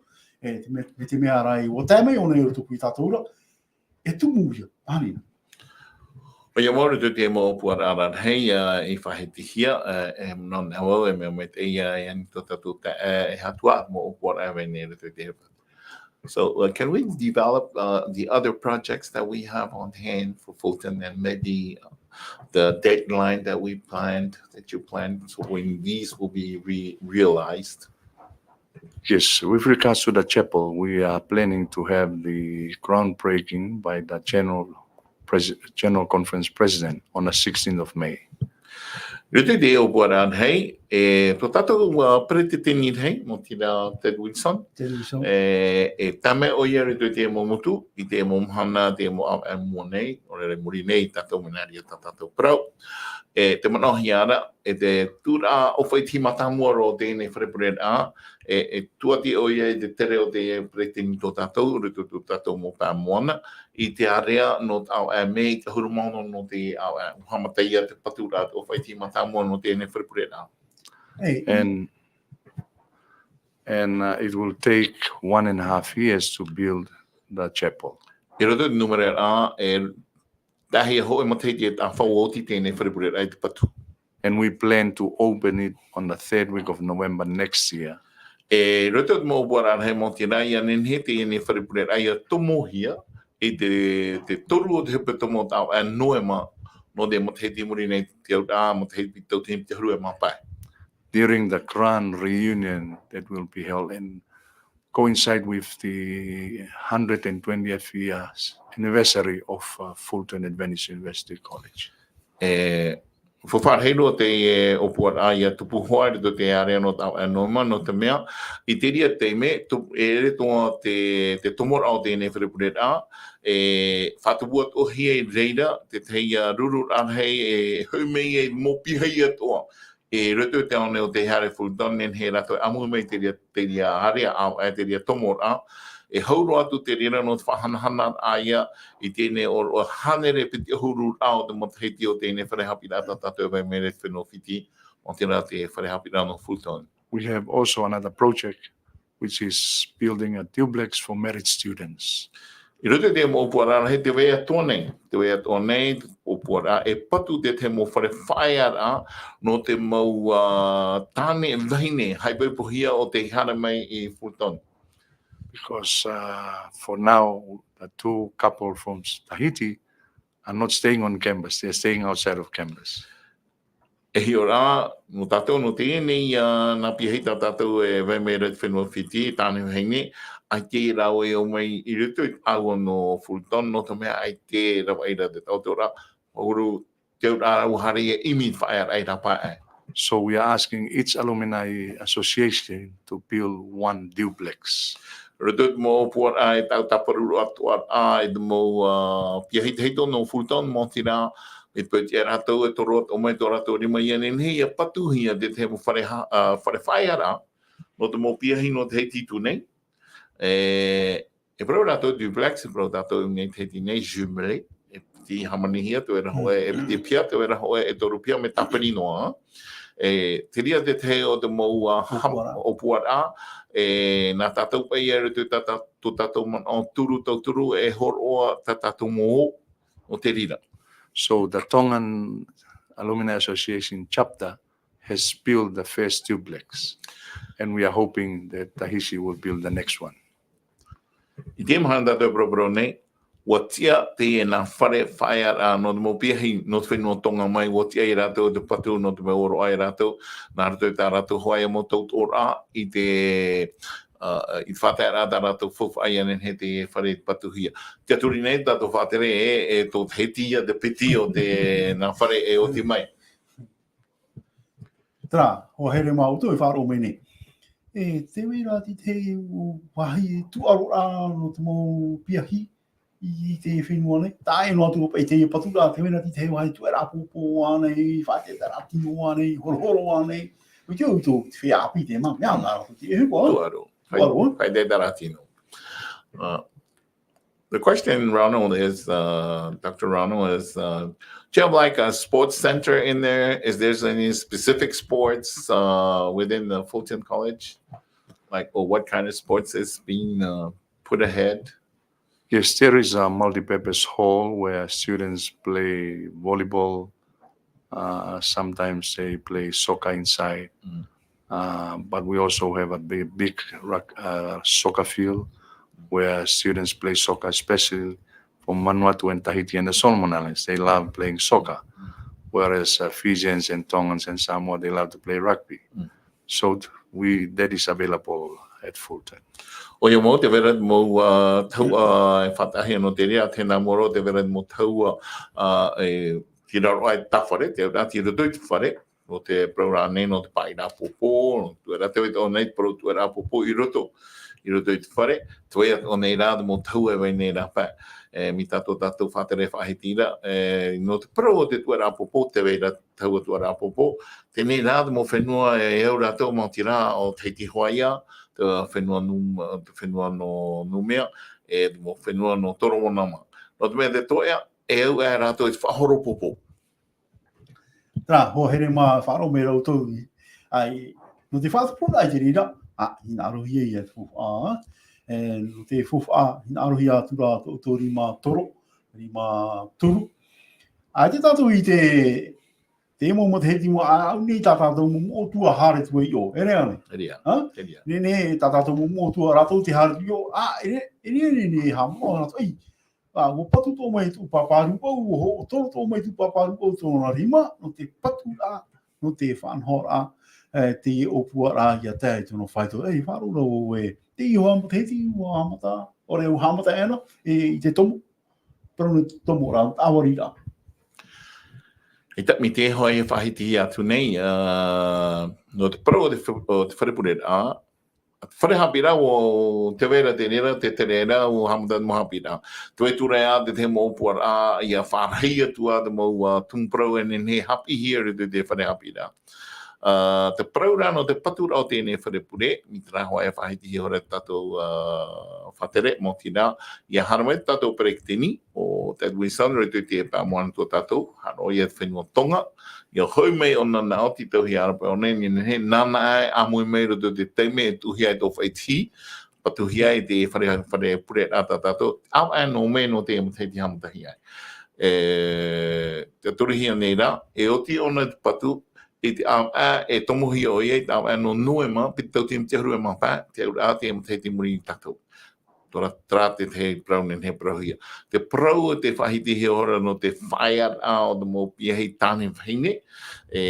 e te mea, me te mea rā ʻua tae mai ʻō nei i roto i tātou ra, e tumu ia, ʻānei nā. ʻOia mau, roto i te mau ʻōpuaraʻa rarahi, ā, i faʻahitihia, ā, e nō nā vau, e mea maitaʻi, ā, e ani tō tātou taeaʻe, e hatuʻa, mau ʻōpuaraʻa e vai nei roto i te. So, uh, can we develop, uh, the other projects that we have on hand for Fulton and maybe, uh, the deadline that we planned, that you planned, so when these will be re-, realized? Yes, with regards to the chapel, we are planning to have the groundbreaking by the General Pres-, General Conference President on the sixteenth of May. Roto i te ʻōpuaraʻa rahi, e, tō tātou, ā, peretiteni rahi, nō te reira Ted Wilson. Ted Wilson. E, e tāmau ʻoia roto i te mau motu, i te mau mahana, te mau ʻāvaʻe i mua nei, ʻo reira i muri nei, tātou mea nā reira tā tātou parau. E, te manaʻohia ra, e te tūraʻa ʻōfaʻi tahi mātāmua roa o teie nei fare pureraʻa, e, e tuati ʻoia i te tere o te peretiteni tō tātou, roto tō tātou mau pae moana, i te ārea nō te ʻāvaʻe mē i te ʻahuru mā ono nō te ʻāvaʻe, ʻua haʻamata ia te paturaʻa ʻōfaʻi tahi mātāmua nō teie nei fare pureraʻa. Hey. And, and, uh, it will take one and a half years to build the chapel. I roto i te nūmera ra, e tahi e hōʻē matahiti e taʻa fā ʻua oti teie nei fare pureraʻa i te patu. And we plan to open it on the third week of November next year. E roto i te mau ʻōpuaraʻa rahi, mea tiʻa ra ʻia nehenehe teie nei fare pureraʻa ʻia tomohia i te, te toru o te hepetoma o te ʻāvaʻe Noema, nō te matahiti i muri nei, te auraʻa, matahiti tauatini piti ʻahuru e mā pae. During the grand reunion that will be held and coincide with the hundred and twentieth years anniversary of, uh, Fulton Adventist University College. E, faufaʻa rahi roa teie ʻōpuaraʻa ʻia tupu hoʻi i roto i te ārea nō te ʻāvaʻe Noema, nō te mea, i te reira taime, tu-, e ʻere atoʻa te, te tomoraʻa o teie nei fare pureraʻa, e faʻatupu atoʻahia i reira, te tahi, ā, rururaʻa rahi, e hoʻi mai ai mau piahi atoʻa. I roto i te ao nei o te haere Fulton, nehenehe rātou e ʻāmui mai te reira, te reira ārea, ā, e te reira tomoraʻa, e hau roa atu te reira nō te faʻahanahana ʻāia i teie nei ʻōroʻa hānere piti ʻahuru rā o te matahiti o teie nei fare haʻapiʻiraʻa tā tātou e vai mai ra i te fenua Fiti, nō te reira te fare haʻapiʻiraʻa nō Fulton. We have also another project, which is building a duplex for merit students. I roto i te mau ʻōpuaraʻa rahi, tē vai atoʻa nei, tē vai atoʻa nei, ʻōpuaraʻa, e patu te tahi mau fare faʻaearaʻa, nō te mau, ā, tāne vahine, haʻaipoipohia ʻo tei haere mai i Fulton. Because, uh, for now, the two couple from Tahiti are not staying on campus, they are staying outside of campus. E hiʻo ra, nō tātou, nō teie nei, ā, nā piahi tā tātou e vai mai ra i te fenua Fiti, tāne vahine, ʻaita rāua e ō mai i roto i te ʻāua nō Fulton, nō te mea ʻaita rāua i rave i te taotoraʻa, ʻua uru te auraʻa rāua haere e ʻimi i te faʻaearaʻa i rāpae. So we are asking each alumni association to build one duplex. Roto i te mau ʻōpuaraʻa e tāʻu tāparu roa atoʻa ra, i te mau, ā, piahi tahito nō Fulton, mea tiʻa ra, e piti rātou e toro atoʻa mai tō rātou rima ʻia nehenehe ʻia patuhia te tahi mau fare ha-, ā, fare faʻaearaʻa, nō te mau piahi nō Tahiti i tū nei. E, e parau rātou duplex, e parau tātou i ʻō nei Tahiti nei, jumelé, e piti hāmanihia, tē vai ra hōʻē, e piti piha, tē vai ra hōʻē, e toru piha, mea tāpiri noa. E, te reira te tahi o te mau, ā, ha-, ʻōpuaraʻa. ʻŌpuaraʻa, e, nā tātou paʻi i roto i tā, tā, tō tātou manaʻo turu tauturu, e hōroʻa tā tātou mau ō, nō te reira. So the Tongan Alumni Association chapter has built the first duplex, and we are hoping that Tahiti will build the next one. I teie mahana tātou e paraparau nei, ʻua tiʻa teie nā fare faʻaearaʻa nō te mau piahi nō te fenua Tonga mai, ʻua tiʻa ia rātou te patu nō te mea ʻōroʻa ia rātou, nā roto i tā rātou hōʻē mau tautooraʻa i te, ā, i te faʻataeraʻa tā rātou faufaʻa ʻia nehenehe te fare i patuhia. Tiʻaturi nei tātou faʻatere ē, e tō Tahiti ia te piti o te nā fare e oti mai. Terā, ʻua haere mātou e faʻaroʻo mai nei. E, tē vai ra te tahi vāhi tūʻaro ra nō te mau piahi i te fenua nei. Tae noa atu paʻi teie patu ra, tē vai ra te tahi vāhi tūʻaro ʻāpōpō ānei, faʻateitei tino ānei, horohoro ānei. ʻUa ʻite, ʻua ʻite, te feiā ʻāpī te mau mea nā rātou te ʻehu, ʻua. Tūʻaro. Tūʻaro. Faʻateitei tino. Uh, The question, Ronald, is, uh, Doctor Ronald, is, uh, do you have, like, a sports center in there? Is there any specific sports, uh, within the Fulton College? Like, or what kind of sports is being, uh, put ahead? Yes, there is a multi-purpose hall where students play volleyball, uh, sometimes they play soccer inside. Mm. Uh, but we also have a big, big ruc-, uh, soccer field where students play soccer, especially from Vanuatu and Tahiti and the Solomon Islands. They love playing soccer, whereas, uh, Fijians and Tongans and Samoa, they love to play rugby. Mm. So th-, we, that is available at full time. ʻOia mau, tē vai ra te mau, ā, tahua, ā, e faʻataʻahia nō te reira, tēnā mau roa, tē vai ra te mau tahua, ā, e, tei raro aʻe i te fare, tē vai ra i roto i te fare, nō te parau rānei, nō te paʻiraʻa ʻāpōpō, nō te tuʻeraʻa, tē vai atoʻa nei te parau tuʻeraʻa ʻāpōpō i roto, i roto i te fare, tē vai atoʻa nei rā te mau tahua e vai nei rā paʻi, e, mai tā tō tātou faʻatere faʻahiti ra, e, nō te parau o te tuʻeraʻa ʻāpōpō, tē vai ra tahua tuʻeraʻa ʻāpōpō, teie rā te mau fenua e au rātou, maoti rā, ʻo Tahiti Hōʻē, te fenua Nū-, te fenua nō Numea, e te mau fenua nō Toromonama. Nō te mea te toeʻa, e au aʻe rātou i te faʻahoropopō. Terā, hoa here mā, faʻaroʻo mai ra ʻoutou i, ʻae, nō te faʻatupu ra i te reira, ā, hinaʻarohia ia te faufaʻa, e, nō te faufaʻa, hinaʻarohia atu ra tō ʻoutou rima toro, rima turu. ʻAita tātou i te, te mau matahiti mua, ā, ʻaore nei tā tātou mau moʻotua haere atu ai i ʻō, e rā ānei? E rā. Hā? E rā. Nehenehe tā tātou mau moʻotua rātou tē haere atu i ʻō, ā, e rā, e rā, nehenehe e haʻamoʻa rātou, ʻei, ā, ʻua patu atoʻa mai tōʻu pāpā rūʻau, ʻua hoʻo-, toro atoʻa mai tōʻu pāpā rūʻau i tōna rima, nō te patu ra, nō te faʻanahoraʻa, e, teie ʻōpuaraʻa ʻia tae i tōna faito. E, faʻaroʻo ra vau ē, teie hoa matahiti, ʻua haʻamata, ʻaore, ʻua haʻamata aʻena, e, i te tomo, parau nō te tomo ra, tāvariraʻa. ʻAita, mai te hoa e faʻahitihia atu nei, ā, nō te parau o te fa-, o te fare pureraʻa, fare haʻapiʻiraʻa, ʻo tē vai ra te reira, te tere ra, ʻua haʻamata te mau haʻapiʻiraʻa. Tē vai atu ra ā te tahi mau ʻōpuaraʻa, ʻia fārahi atu ā te mau, ā, tumu parau e nehenehe e haʻapiʻihia i roto i te fare haʻapiʻiraʻa. Ā, te parau ra nō te paturaʻa o teie fare pure, mai terā hoʻi e faʻahitihia ra tātou, ā, faʻatere, maoti rā, ʻia haere mai tātou peretiteni, ʻo Ted Wilson, i roto i te pae moana tō tātou, haere ʻoia i te fenua Tonga, ʻia hoʻi mai ʻōna nā ʻō, tītauhia ra paʻi ʻōna, nehenehe, nāna e ʻāmui mai i roto i te taime e tuʻuhia ai tō Faʻaitihi, patuhia ai te fare, fare pureraʻa tā tātou, ʻāvaʻe noa mai nō te matahiti haʻamata ai. E, tē toruhia nei rā, e oti ʻōna te patu, i te ʻāvaʻe, e tomohia ʻoia, i te ʻāvaʻe nō Noema, piti tauatini piti ʻahuru e mā pae, te auraʻa, te matahiti i muri iā tātou. Terā, terā te, te parau nehenehe e parauhia. Te parau tē faʻahitihia ra nō te faʻaearaʻa o te mau piahi tāne vahine, e,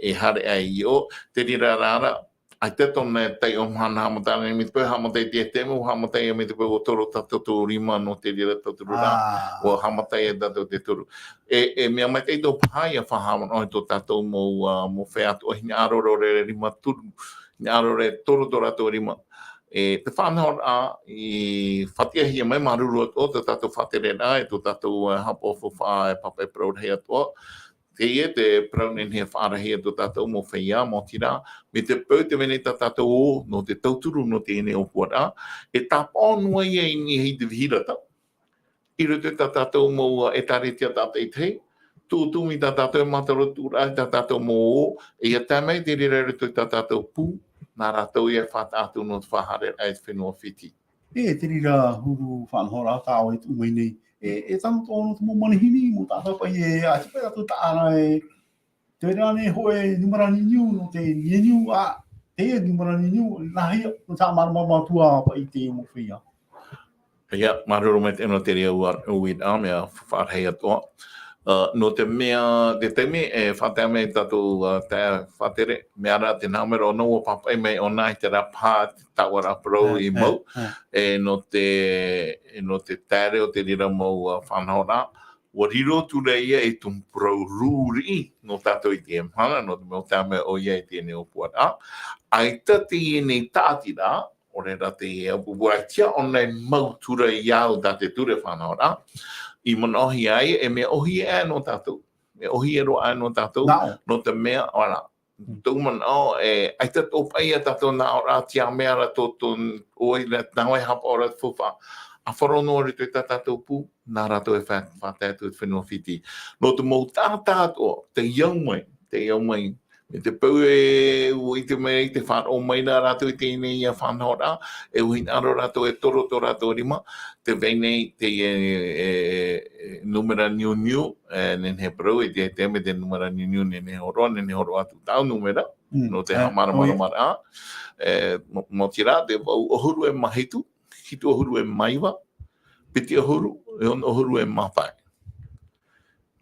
e haere aʻe i ʻō, te reira rā, ʻaita tōna e taiʻo mahana haʻamata nei, mai te peu haʻamata i te taime, ʻua haʻamata ia mai te peu ʻua toro tā tātou rima nō te reira tauturu ra, ʻua haʻamata ia tātou te turu. E, e mea maitaʻi atoʻa paha ʻia faʻahaʻamanaʻo i tō tātou mau, ā, mau feiā atoʻa hinaʻaro ra ʻaore rā rima turu, hinaʻaro ra e toro tō rātou rima. E, te faʻanahoraʻa i faʻatiʻahia mai, māuruuru atoʻa tō tātou faʻatereraʻa, e tō tātou, ā, haʻapaʻo faufaʻa, e pāpaʻi parau rahi atoʻa. Teie te parau nehenehe e faʻarahi ai tō tātou mau feiā, maoti rā, mai te peu tē vai nei tā tātou ō, nō te tauturu nō teie nei ʻōpuaraʻa, e tāpaʻo noa ia i niʻa i te vīrata, i roto i tā tātou mau, ā, ʻētāretia tātaʻitahi, tūtū mai tā tātou e mātaro atu ra i tā tātou mau ō, e ʻia tae mai te reira i roto i tā tātou pū, nā rātou ia e faʻataʻa atu nō te faʻahaereraʻa i te fenua Fiti. E, te reira huru faʻanahoraʻa tā ʻoe e tuʻu mai nei. E, e tano atoʻa nō te mau manihini, mau taʻata paʻi e, ʻaita paʻi rātou e taʻa ra e, te reira nei hōʻē nūmera niuniu, nō te niuniu, ā, teie nūmera niuniu, nāhea, nō te haʻamāramarama atu ā paʻi i te mau feiā. ʻIa, māuruuru maitaʻi nō te reira ua, uiraʻa, mea faʻarahi atoʻa. Ā, nō te mea, te taime e faʻatae mai tātou, ā, te faʻatere, mea ra te nāmera ʻōna, ʻua pāpaʻi mai ʻōna i terā paha te taoʻa ra parau i mau, e, nō te, nō te taere o te reira mau, ā, faʻanahoraʻa, ʻua riro atu ra ia i te tumu parau rūriʻi nō tātou i teie mahana, nō te mea ʻua tae mai ʻoia i teie nei ʻōpuaraʻa. ʻAita teie nei tāʻatiraʻa, ʻaore rā teie ʻāpūpū, ʻaita ʻōna e mau atu ra ia au tā te ture faʻanahoraʻa, i manaʻohia ai, e mea ʻōhie aʻe nō tātou. Mea ʻōhie roa aʻe nō tātou, nō te mea, ʻoia rā, tōʻu manaʻo, e, ʻaita atoʻa paʻi ia tātou nā ʻō ra, tiʻa mai ra tō, tō, ʻoe, nā, nā ʻoe e haʻapaʻo ra te faufaʻa. ʻĀfaro noa i roto i tā tātou pū, nā rātou e fa-, faʻatae atu i te fenua Fiti. Nō te mau taʻata atoʻa, tei au mai, tei au mai, mai te peu e, ʻua ʻite mai, tē faʻaroʻo mai ra rātou i teie nei faʻanahoraʻa, e ʻua hinaʻaro rātou e toro tō rātou rima, tē vai nei te, e, e, e, nūmera niuniu, e, nehenehe e parau, i te, te mea te nūmera niuniu, nehenehe e hōroʻa, nehenehe e hōroʻa atu tāʻu nūmera, nō te haʻamāramaramaraʻa, e, maoti rā, te vaʻu ʻahuru e mā hitu, hitu ʻahuru e mā iva, piti ʻahuru, e ono ʻahuru e mā pae.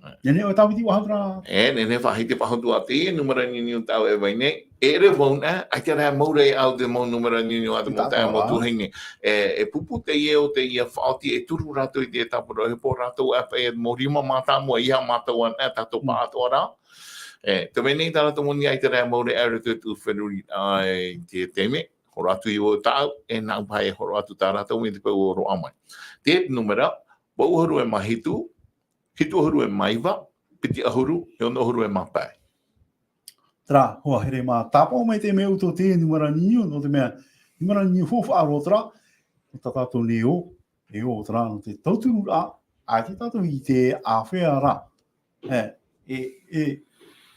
Nehenehe ʻoe e tāviti faʻahou ra. E, nehenehe faʻahiti faʻahou atu i teie nūmera niuniu tāʻu e vai nei. E ʻere vau na, ʻaita rā mau ra au te mau nūmera niuniu a te mau taeaʻe, mau tuahine. E, e pupu teie o teie faʻaoti e turu rātou i te tāpura, e pō rātou e paʻi e mau rima mātāmua ia mātou ana, e tātou pāʻatoʻa ra. E, te mea nei tā rātou moni ʻaita rā mau ra au te tū feruri ai te teme, horo atu i o tāʻu, e nāʻu paʻi e horo atu tā rātou mai te peu o roaʻa mai. Te nūmera, vaʻu ʻahuru e mā hitu, hitu ʻahuru e mā iva, piti ʻahuru, e ono ʻahuru e mā pae. Terā, hoa here mā, tāpaʻo mai te mea uto te nūmera niuniu, nō te mea, nūmera niuniu faufaʻa roa terā, nō tā tātou nei ʻō, e ʻō terā, nō te tautururaʻa, ʻaita tātou i ʻite āfea rā. E, e, e,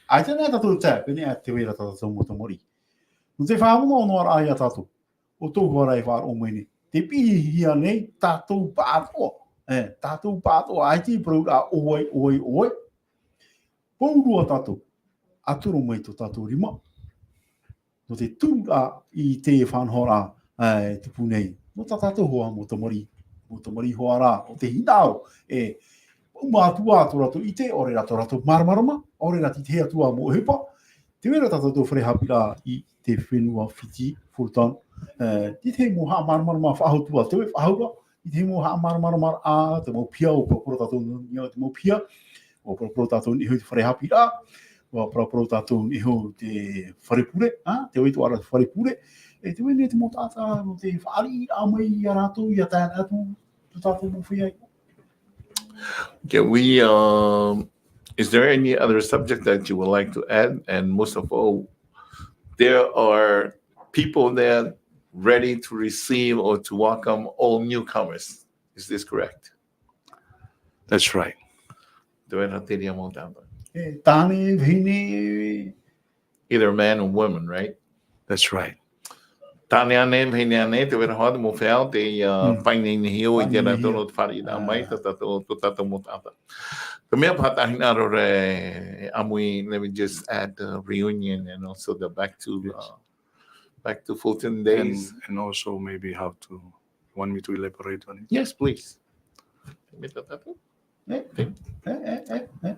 ʻaita nei tātou te, pēnei ā te vai ra tā tātou mau tamariʻi. Nō te faʻaonoonoraʻa ia tātou, o tō hoa ra e faʻaroʻo mai nei. Te piʻihia nei, tātou pāʻatoʻa. E, tātou pāʻatoʻa, ʻaita i parau ra, ʻo vai, ʻo vai, ʻo vai. Pauroa tātou, ʻa toro mai tō tātou rima. Nō te turu ra i te faʻanahoraʻa, e, tupu nei. Nō tā tātou hoa mau tamariʻi, mau tamariʻi hoa ra, o te hinaʻaro, e, mau mātua tō rātou ʻite, ʻaore rā tō rātou māramarama, ʻaore rā te tahi atu ā mau ʻohipa. Te vai ra tā tātou fare haʻapiʻiraʻa i te fenua Fiti, Fulton. E, te tahi mau haʻamāramarama faʻahou atu ā, te vai faʻahou ra, i te mau haʻamāramarama, ā, te mau piha, ʻua parapara tātou nō niʻa i te mau piha, ʻua parapara tātou i niʻa i te fare haʻapiʻiraʻa, ʻua parapara tātou i niʻa i te fare pure, ā, te vai atoʻa ra te fare pure, e te vai nei te mau taʻata, nō te fāriʻiraʻa mai ia rātou, ʻia tae atu, tō tātou mau feiā. Okay, we, um, is there any other subject that you would like to add? And most of all, there are people there ready to receive or to welcome all newcomers. Is this correct? That's right. Te vai ra terā mau taʻata. E, tāne, vahine. Either man or woman, right? That's right. Tāne ānei, vahine ānei, te vai ra hoʻi te mau feiā, te, uh, faʻaineinehia i terā tō rātou fāriʻiraʻa mai, tā tātou, tō tātou mau taʻata. Te mea paha tāʻu hinaʻaro ra, ʻāmui, let me just add the reunion and also the back to, uh, back to Fulton days. And, and also maybe how to, want me to elaborate on it? Yes, please. Mea tā tātou? E, e, e, e, e.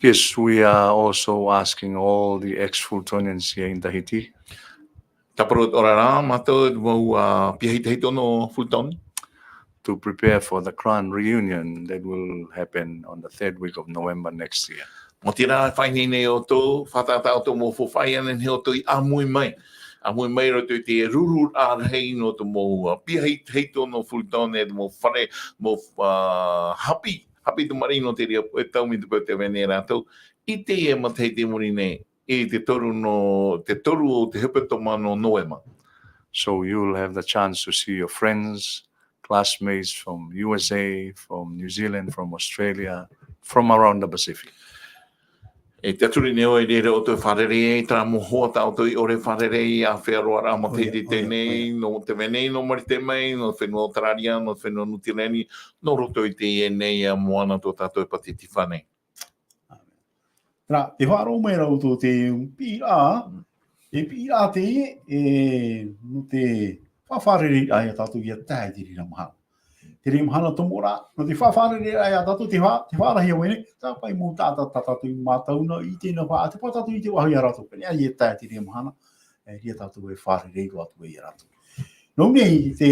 Yes, we are also asking all the ex-Fultonians here in Tahiti. Tāparu atoʻa ra mātou mau, uh, piahi tahito nō Fulton. To prepare for the grand reunion that will happen on the third week of November next year. Nō te reira, faʻaineine ʻoutou, faʻataʻa ʻoutou mau faufaʻa, ʻia nehenehe ʻoutou i ʻāmui mai. ʻĀmui mai i roto i te ruru rahi nō te mau, uh, piahi tahito nō Fulton, e te mau fare, mau, uh, haʻapiʻi, haʻapiʻi tamariʻi nō te reira e tau mai te peu tē vai nei rātou, i teie matahiti i muri nei, i te toru nō, te toru o te hepetoma nō Novema. So you'll have the chance to see your friends, classmates from U S A, from New Zealand, from Australia, from around the Pacific. E te turu nei ʻoe i reira ʻoutou e fārerei ai, terā mau hoa tā ʻoutou i ʻore e fārerei, āfea roa rā matahiti i teie nei, nō te vai nei, nō Marite mai, nō te fenua Australia, nō te fenua Niu Tireni, nō roto i teie nei moana tō tātou e pātitifa nei. Terā, tē faʻaroʻo mai ra ʻoutou te piʻiraʻa, e piʻiraʻa teie, e, nō te faʻafārerei ia tātou ʻia tae i te reira mahana. Te reira mahana tomo ra, nō te faʻafārerei ia tātou, te fa-, te faʻarahi ʻoe nei, tāpaʻo mau taʻata tā tātou i mātau na, i teie nei faʻa-, te faʻa tātou i te faʻaʻite ia rātou, pēnei ā ʻia tae i te reira mahana, e, ʻia tātou e fārerei roa atu ia rātou. Nō nei, te,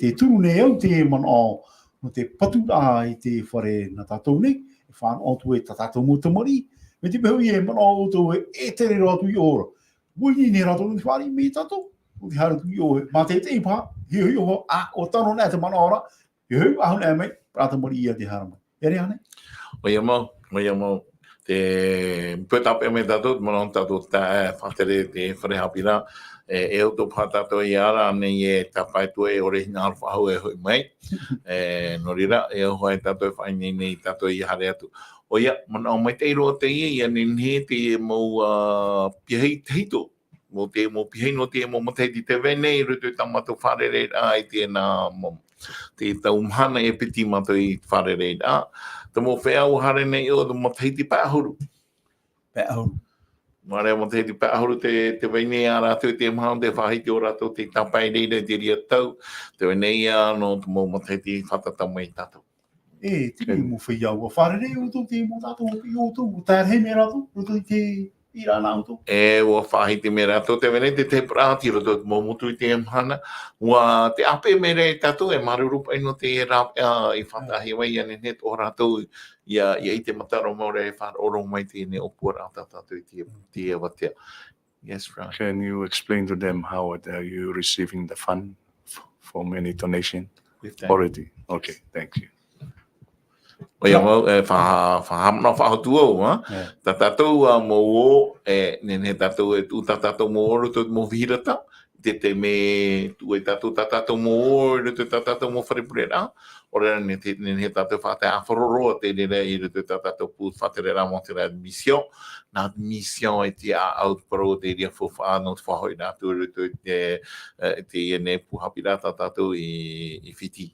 te turu nei au te manaʻo, nō te patu ra i te fare nā tātou nei, e fānaʻo atu ai tā tātou mau tamariʻi, mai te peu e manaʻo ʻoutou e, e tere roa atu i ʻō ra. ʻUa ineine rātou nō te fāriʻi mai ia tātou, nō te haere atu i ʻō, mā te, te ipa, hiʻohiʻo, ā, ʻua tano nei te manaʻo ra, hiʻohiʻo, ʻahu nei mai, rā tamariʻi ia te haere mai. ʻEre ānei? ʻOia mau, ʻoia mau. Te peu tāpeʻa mai tātou, te manaʻo tātou tā, e, faʻatere te fare haʻapiʻiraʻa, e, e ʻoutou paha tātou ia ra, ānei e tāpae atu ai, ʻore hinaʻaro faʻahou e hoʻi mai. E, nō reira, e ʻoaʻoa tātou e faʻaineine tātou ʻia haere atu. ʻOia, manaʻo maitaʻi roa teie, ʻia nehenehe te mau, ā, piahi tahito. Mau te, mau piahi nō te mau matahiti tē vai nei, i roto i tā mātou fārereiraʻa i teie nā, mau, te tau mahana e piti mātou i fārereiraʻa. Te mau feiā ʻua haere nei i ʻō, te matahiti pae ʻahuru. Pae ʻahuru. Nō reira, matahiti pae ʻahuru tē, tē vai nei ā rātou i te mahana, tē faʻahiti ʻo rātou tei tāpae i reira i te reira tau. Tē vai nei ā, nō te mau matahiti fātata mai tātou. E, te mea mau feiā, ʻua fārerei ʻoutou i te mau tātou, i ʻoutou, ʻua taerahi mai rātou, roto i te, i rāna ʻoutou. E, ʻua faʻahiti mai rātou, tē vai nei te tahi parau, tei roto i te mau motu i teie mahana, ʻua, tē ʻāpeʻe mai ra ia tātou, e māuruuru paʻi nō te rāveʻa, e faʻataʻahia mai, ʻia nehenehe atoʻa rātou, ʻia, ʻia ʻite mataʻu mau ra, e faʻaroʻo mai i teie nei ʻōpuaraʻa tā tātou i te, te avatea. Yes, Ron. Can you explain to them how are you receiving the fund f-, from any donation? With that. Already. Okay, thank you. ʻOia mau, e, faʻa-, faʻahaʻamanaʻo faʻahou atu au, ā? Yeah. Tā tātou, ā, mau ō, e, nehenehe tātou e tuʻu tā tātou mau ō i roto i te mau vīrata, i te taime e tuʻu ai tātou tā tātou mau ō i roto i tā tātou mau fare pureraʻa, ʻaore rā nehenehe, nehenehe tātou e faʻatae ʻāfaro roa te reira i roto i tā tātou pū faʻatereraʻa, mau te reira admission, nā admission e te ʻāʻau parau o te reira faufaʻa nō te faʻahoʻiraʻa atu i roto i te, e, teie nei pū haʻapiʻiraʻa tā tātou i, i Fiti.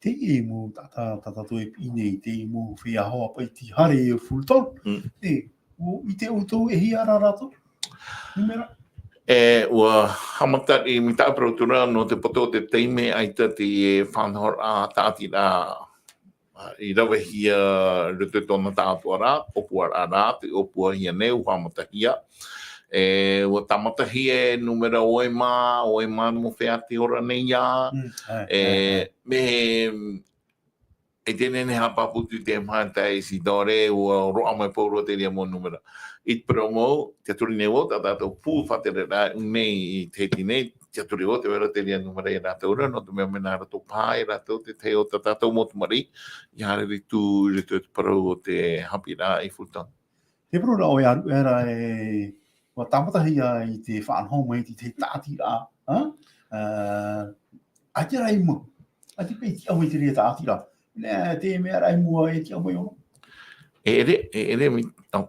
Teie mau tā, tā, tā tātou e piʻi nei, teie mau feiā hoa paʻi tei haere i Fulton. Mm. E, ʻua ʻite ʻoutou e hia rā rātou? Numera? E, ʻua haʻamata i mataʻu parau atu ra, nō te poto o te taime ʻaita te faʻanahoraʻa tāʻatiraʻa, ā, i ravehia i roto i tōna tāʻātoʻaraʻa, ʻōpuaraʻa rā, tē ʻōpuahia nei, ʻua haʻamatahia. E, ʻua tāmatahia e numera ʻoi mā, ʻoi mā mau feiā tei ora nei ā. Mm, ʻae, e, ʻae, ʻae. Mea, e te nehenehe haʻapāpū atu i te mahana, Isidore, ʻua roaʻa mai pauroa te reira mau numera. I te parau mau, tiʻaturi nei vau, tā tātou pū faʻatereraʻa nei i Tahiti nei, tiʻaturi vau tē vai ra te reira numera ia rātou ra, nō te mea mea nā rātou paʻi rātou te tahi o tā tātou mau tamariʻi, ʻia haere atu i roto i te parau o te haʻapiʻiraʻa i Fulton. Te parau ra ʻoe, ʻaruʻe ra e, ʻua tāmatahia i te faʻanaho mai i te tāʻatiraʻa, ā? Ā, ʻaita rā i mua. ʻAita paʻi e tiʻa mai te reira tāʻatiraʻa. Nē, te mea ra i mua e tiʻa mai ʻōna. E ʻere, e ʻere mi-, ā,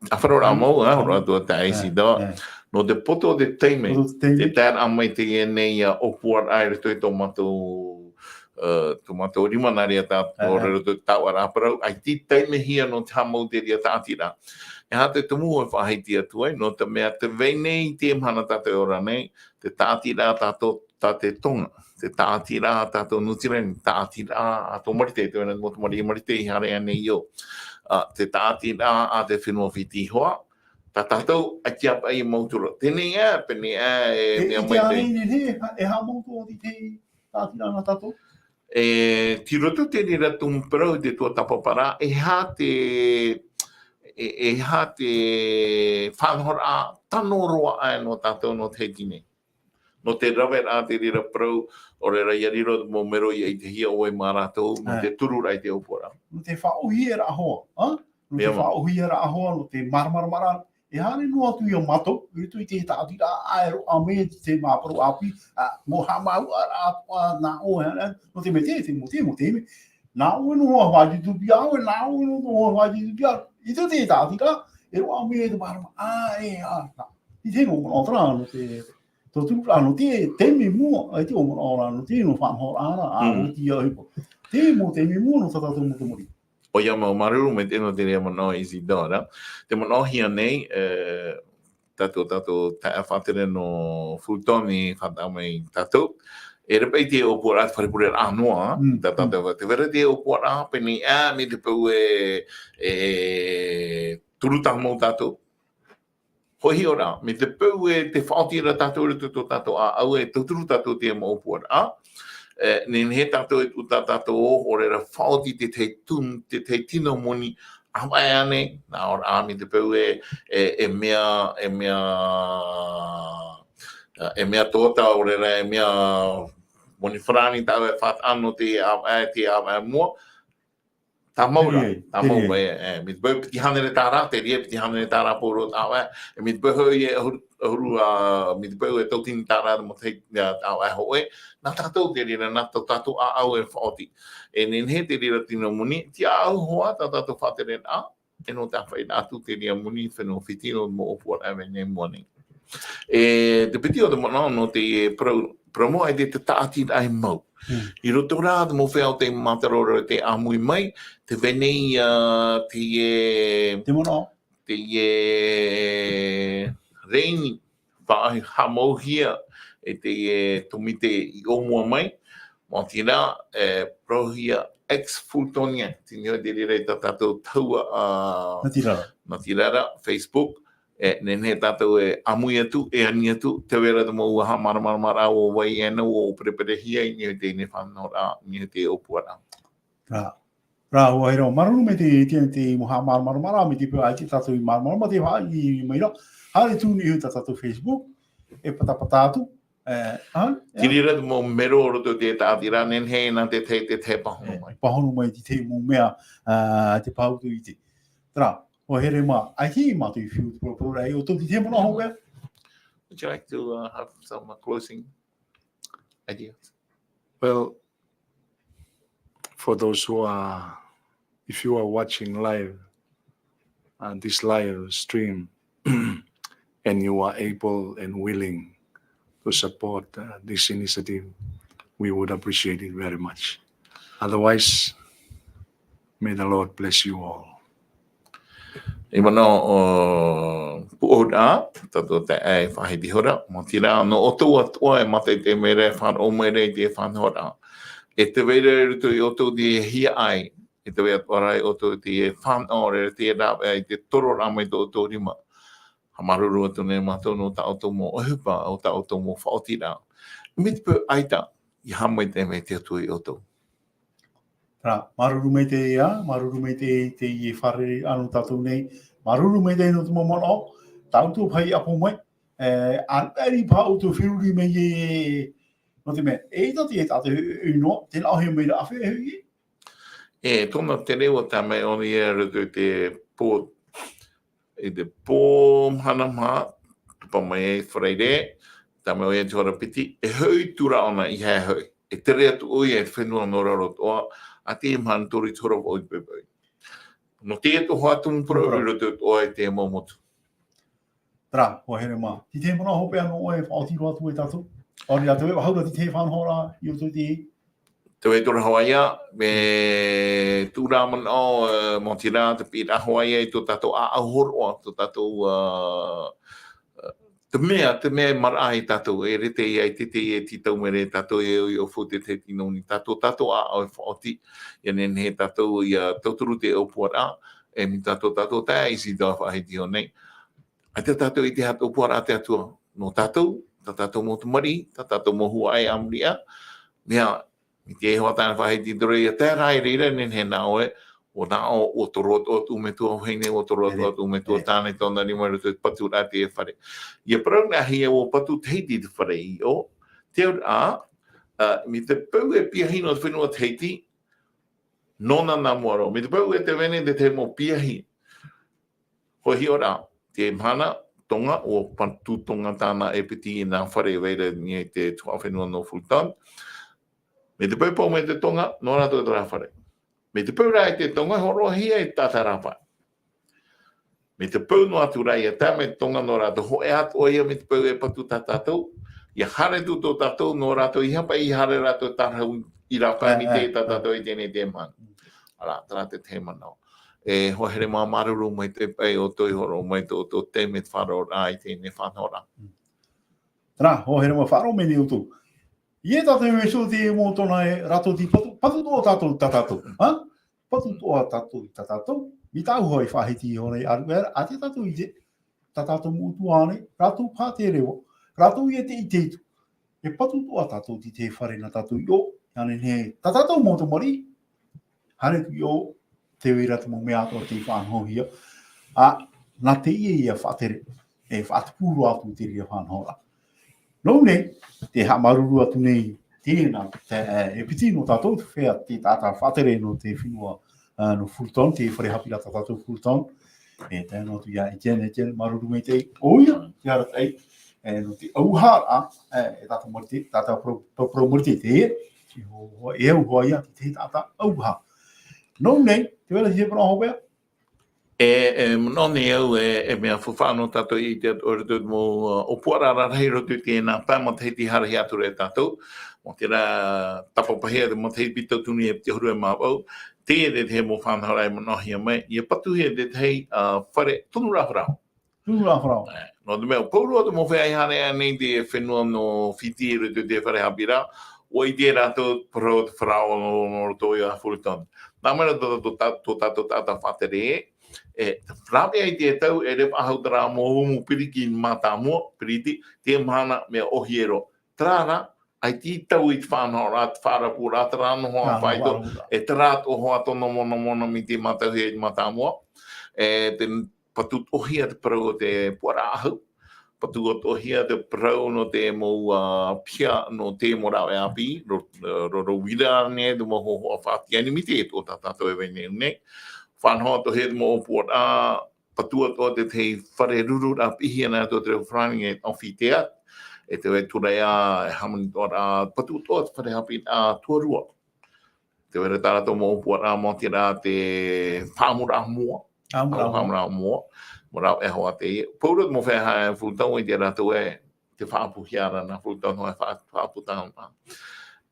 ʻāfaro rā mau, ā, horo atu ā tā Isidore. Ē, ē. Nō te poto o te taime, poto o te taime, te taeraʻa mai i teie nei, ā, ʻōpuaraʻa i roto i tō mātou, ā, tō mātou rima nā reira tā, ē, ē, ʻaore ra tō tāʻu ra parau, ʻaita i taimehia nō te haʻamau te reira tāʻatiraʻa. E aha te tumu e faʻahiti atu ai, nō te mea tē vai nei i teie mahana tātou e ora nei, te tāʻatiraʻa tātou tā te Tonga, te tāʻatiraʻa tātou Niu Tīreni, tāʻatiraʻa a tō Marite, te mea nō tō Marite, Marite i haere aʻenei ʻo. Ā, te tāʻatiraʻa a te fenua Fiti hoʻi, tā tātou, ʻaita paʻi e mau ture. Teie nei ā, pēnei ā, e, e mea i te mai te ānei, e, e haʻamau atoʻa i te tāʻatiraʻa nā tātou? E, tei roto te reira tumu parau i te tuatāpaparaʻa, e aha te, e, e aha te faʻanahoraʻa tano roa aʻe nō tātou nō Tahiti nei. Nō te raveraʻa te reira parau, ʻaore rā ʻia riro te mau mero ʻia ʻitehia ʻoia mā rātou, nō te tururaʻa i te ʻōpuaraʻa. Nō te faʻaʻōhieraʻa hoʻi, ā? Nō te faʻaʻōhieraʻa hoʻi, nō te māramaramaraʻa. E haere noa atu ia mātou, i roto i te tāʻatiraʻa, ʻa e roaʻa mai i te māparau ʻāpī, ā, mau haʻamāuʻaraʻa atoʻa nā ʻoe, ā, nō te mea te, te mau, te mau, te mea. Nā ʻoe noa hoʻi e faʻaʻite atu ia ʻoe, nā ʻoe noa hoʻi e faʻaʻite atu ia ʻoe. I roto i te tāʻatiraʻa, e roaʻa mai te mārama, ā, e, ā, nā. I te mau manaʻo terā, nō te, Tō turu rā, nō te taime mua, ʻaita ʻo manaʻo rā, nō te, nō faʻanahoraʻa rā, ā, ʻo te ia hipa. Te mau taime mua nō tā tātou mau tamariʻi. ʻOia mau, māuruuru maitaʻi nō te reira manaʻo Isidora. Tē manaʻohia nei, e, tātou, tātou taeaʻe faʻatere nō Fulton i faʻataʻa mai tātou. E rave i te ʻōpuaraʻa, te fare pureraʻa noa, tā tātou, tē vai ra te ʻōpuaraʻa, pēnei ā, mai te peu e, e, turu tāmau tātou. Hōʻē hiʻoraʻa, mai te peu e tē faʻaoti ra tātou i roto i tō tātou ʻāʻau e tauturu tātou i te mau ʻōpuaraʻa. E, nehenehe tātou e tuʻu tā tātou ō, ʻaore rā faʻaoti te tahi tum-, te tahi tino moni, ʻāvaʻe ānei, nā ʻō ra, mai te peu e, e, e mea, e mea, e mea tōtā, ʻaore rā, e mea moni farāni tāʻu e faʻataʻa nō te ʻāvaʻe, te ʻāvaʻe mua, Tāmau ra, tāmau ra, e, e, mai te peu piti hānere tāra, te reira piti hānere tāra pauroa tāʻoe, e, mai te peu hoʻi e ʻahuru, ʻahuru, ā, mai te peu e tautini tāra te matahiti, ā, tāʻoe hōʻē, nā tātou te reira, nā tō tātou ʻāʻau e faʻaoti. E nehenehe te reira tino moni, te ʻāʻau hoʻi tā tātou faʻatereraʻa, e nō te ʻāfaʻiraʻa atu te reira moni fenua Fiti nō te mau ʻōpuaraʻa e vai nei i mua nei. E, te piti o te manaʻo nō te parau, parau mau ʻaita te tāʻatiraʻa mau. I roto rā, te mau feiā ʻo tē mātaro ra tē ʻāmui mai, tē vai nei, ā, teie, te manaʻo, teie rēni, faʻahaʻamauhia e teie tōmite i ʻōmua mai, Maoti rā, e, parauhia X Fultonian, tei niʻa i te reira i tā tātou tahua, ā, Natirara. Natirara, Facebook, e, nehenehe tātou e ʻāmui atu, e ani atu, tē vai ra te mau haʻamāramaramaraʻa ʻua vai ʻē noa, ʻua pereperehia i niʻa i teie nei faʻanahoraʻa, i niʻa i te ʻōpuaraʻa. Rā, rā, ʻua here, māuruuru maitaʻi i te, te mau haʻamāramaramaraʻa, mai te peu ʻaita tātou i māramarama, tē faʻaʻī mai ra, haere atu i niʻa i tā tātou Facebook, e patapata atu, e, aha, e. Te reira te mau mero o roto i te tāʻatiraʻa, nehenehe nā te tahi, te tahi e pāhono mai. E, pāhono mai i te tahi mau mea, ā, tē pāhono atu i te. Terā, ʻua here mā, ʻaita e mātou i fiu te parau, parau ra ia ʻoutou i te manaʻo hopeʻa. Would you like to, uh, have some, uh, closing ideas? Well, for those who are, if you are watching live, uh, this live stream, and you are able and willing to support, uh, this initiative, we would appreciate it very much. Otherwise, may the Lord bless you all. I manaʻo, ā, pūʻohu rā, tātou te ʻae faʻahiti hora, maoti rā, nō ʻoutou atoʻa e mātaʻitaʻi mai ra, e faʻaroʻo mai ra i te faʻanahoraʻa. E tē vai ra i roto ia ʻoutou te hiaʻai, e tē vai atoʻa ra ia ʻoutou te faʻanahoraʻa, te rāveʻa i te tororaʻa mai tō ʻoutou rima. Haʻamāuruuru atu nei mātou nō tā ʻoutou mau ʻohipa, ʻo tā ʻoutou mau faʻaotiraʻa. Mai te peu ʻaita, ʻia haʻamaitaʻi mai te Atua ia ʻoutou. Terā, māuruuru maitaʻi ā, māuruuru maitaʻi i teie fārereiraʻa nō tātou nei, māuruuru maitaʻi nō te mau manaʻo, tā ʻoutou paʻi i ʻapo mai, e, ʻa, ʻaita paha ʻoutou feruri mai e, nō te mea, eʻita te, e tātou e, e noa, tē nā ʻōhie mai ra ʻāfea e hoʻi. E, tōna tere ʻua tae mai ʻōna ia i roto i te pō, i te pō mahana maha, tupu mai ai Farairē, tae mai ʻoia i te hora piti, e hoʻi atu ra ʻōna i haere hoʻi. E tere atu ʻoia i te fenua nō raro atoʻa, ʻa te mahana toru i te hora vaʻu i te poipoi. Nō teie atoʻa hoʻi te mau parau i roto atoʻa i te mau motu. Terā, ʻua here mā. Te tahi manaʻo hopeʻa nō ʻoe, faʻaoti roa atu e tātou. ʻAore rā, tē vai ra te tahi faʻanahoraʻa i roto i te Tē vai atu ra hoʻi ia, mea tū rā manaʻo, ā, maoti rā, te piʻiraʻa hoʻi ia i tō tātou ʻāʻau hōroʻa, tō tātou, ā, ā, te mea, te mea e maraʻa ia tātou, e rite ia i te, te, e tītau mai ra ia tātou, e ʻoia ʻo fau te tahi tino ni tātou, tātou ʻāʻau e faʻaoti, ʻia nehenehe tātou ʻia tauturu te ʻōpuaraʻa, e mai tā tō tātou taeaʻe Isidore faʻahiti iho nei. ʻAita tātou i ʻite atu ʻōpuaraʻa a te Atua, nō tātou, tā tātou mau tamariʻi, tā tātou mau huaʻai a muri aʻe, mea, mai te hoʻi tāna faʻahiti i te reira, ʻia tae ra i reira, nehenehe nā ʻoe, ʻua nā ʻō, ʻua toro atoʻa atu ʻoutou metua, ʻua vahine, ʻua toro atoʻa atu ʻoutou metua, tāne tōna rima i roto i te paturaʻa i te fare. ʻIa parau nā hia ʻua patu Tahiti i te fare i ʻō, te auraʻa, ā, mai te peu e piahi nō te fenua Tahiti, nōna nā mua roa. Mai te peu e tē vai nei te tahi mau piahi, Hōʻē hiʻoraʻa, te mahana, Tonga, ʻua patu Tonga tāna e piti i nā fare e vai ra i te tuhaʻa fenua nō Fulton. Mai te peu e pau mai te Tonga, nō rātou terā fare. Mai te peu rā e te Tonga, hōroʻahia e tātarapa. Mai te peu noa atu rā ʻia tae mai Tonga nō rātou, hōʻē atu ʻoia mai te peu e patu tā tātou, ʻia haere atu tō tātou nō rātou, ʻeiaha paʻi ʻia haere rātou tārahu i rāpae mai te tā tātou i teie nei mahana. ʻĀreʻa, terā te tahi manaʻo. E hoa here mā, māuruuru maitaʻi paʻi ʻoutou i hōroʻa mai tō ʻoutou taime i te faʻaroʻoraʻa i teie nei faʻanahoraʻa. Terā, hoa here mā, faʻaroʻo mai nei ʻoutou. ʻIa tātou e Iesu te mau tōna e rātou tei patu, patu atoʻa tātou tā tātou. Ha? Patu atoʻa tātou i tā tātou. Mai tāʻu hoʻi faʻahiti iho nei, ʻareʻa, ʻa te tātou i te, tā tātou mau tuahine, rātou paha te reva, rātou ia tei ʻite atu. E patu atoʻa tātou i te fare nā tātou i ʻō, ʻia nehenehe, tā tātou mau tamariʻi, haere atu i ʻō, tē vai ra te mau mea atoʻa tei faʻanahohia. ʻA, nā teie ia faʻatere, e faʻatupu roa atu te reira faʻanahoraʻa. Nō ʻō nei, tē haʻamāuruuru atu nei, tēnā, te, e piti nō tātou, te feiā, te taʻata faʻatere nō te fenua, ā, nō Fulton, te fare haʻapiʻiraʻa tā tātou Fulton. E tae noa atu ia Etienne, Etienne, māuruuru maitaʻi. ʻOia, te arataʻi, e, nō te ʻauaha, ā, e, e tātou Marite, tātou pro-, pro-, pro Marite, te, e ho-, ho-, e au hoʻi ia, te, te taʻata ʻauaha. Nō ʻō nei, tē vai ra te manaʻo hopeʻa? E, e, nō ʻō nei au, e, e mea faufaʻa nō tātou i te, o te mau, ā, ʻōpuaraʻa rarahi i roto i teie nā pae matahiti haere atu ra e tātou. Mō terā, tāpapahia te matahiti piti tauatini e piti ʻahuru e mā vaʻu, teie te, te mau faʻanahoraʻa e manaʻohia mai, ʻia patuhia te tahi, ā, fare tunu rā parau. Tunu rā parau. E, nō te mea, pauroa te mau feiā i haere aʻe nei i te fenua nō Fiti i roto i te fare haʻapiʻiraʻa, ʻUa ʻite rātou parau o te Farao nō, nō roto ia Fulton. Nā mua rā tō, tō, tō, tō tātou taʻata faʻatere, e, rave ai te tau, e reva ahau terā mau umu piriti i te mātāmua, piriti, te mahana mea ʻohie roa. Terā rā, ʻaita i tau i te faʻanahoraʻa, te faʻarapu rā, terā noho ā faito, e terā atoʻa hoʻi tōna monomona mai te mātauhia i te mātāmua. E, te patu atoʻahia te parau o te puaraʻa ʻahu. Patu atoʻahia te parau nō te mau, ā, piha nō te mau rāveʻa ʻāpī, ro-, ro-, ro-, uira nei te mau hōhoʻa faʻatiʻa ʻānimite, tō tā tātou e vai nei. Faʻanaho atoʻahia te mau ʻōpuaraʻa, patu atoʻa te tahi fare rururaʻa piʻihia ana tō te reo farāni e amphithéâtre, e te vai atu ra ia, e hāmani atoʻa ra, patu atoʻa te fare haʻapiʻiraʻa tuarua. Te vai ra tā rātou mau ʻōpuaraʻa, maoti rā te faʻaʻamuraʻa moa. ʻAmuraʻa moa. ʻAmuraʻa moa. Mau rāveʻa hoʻi teie. Pau roa te mau feiā Fulton, ʻua ʻite rātou ē, te faʻaʻapuhia ra nā Fulton hoʻi, faʻa-, faʻaʻapu tāna.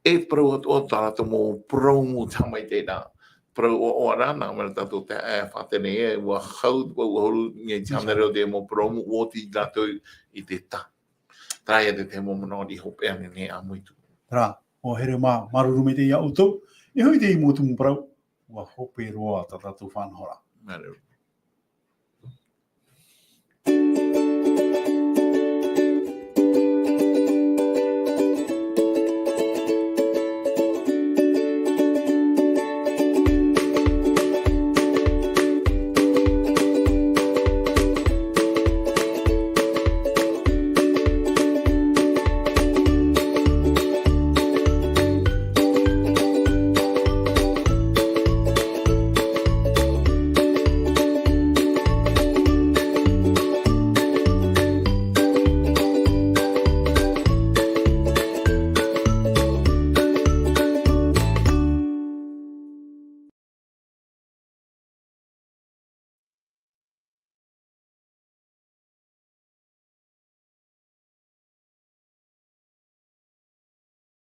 E te parau atoʻa tā rātou mau purōmu, te haʻamaitaʻiraʻa. Parau ʻoaʻoa ra, nā mua rā tātou te, e, faʻatere, e, ʻua hau, ʻua, ʻua huru, nē, te hānere o te mau purōmu, ʻua oti rātou i te tā. Terā ia te, te mau manaʻo i hopeʻa nei, nei ʻāmui atu. Terā, ʻua here mā, māuruuru maitaʻi ia ʻoutou. E hoʻi teie mau tumu parau, ʻua hope roa tā tātou faʻanahoraʻa. Māuruuru.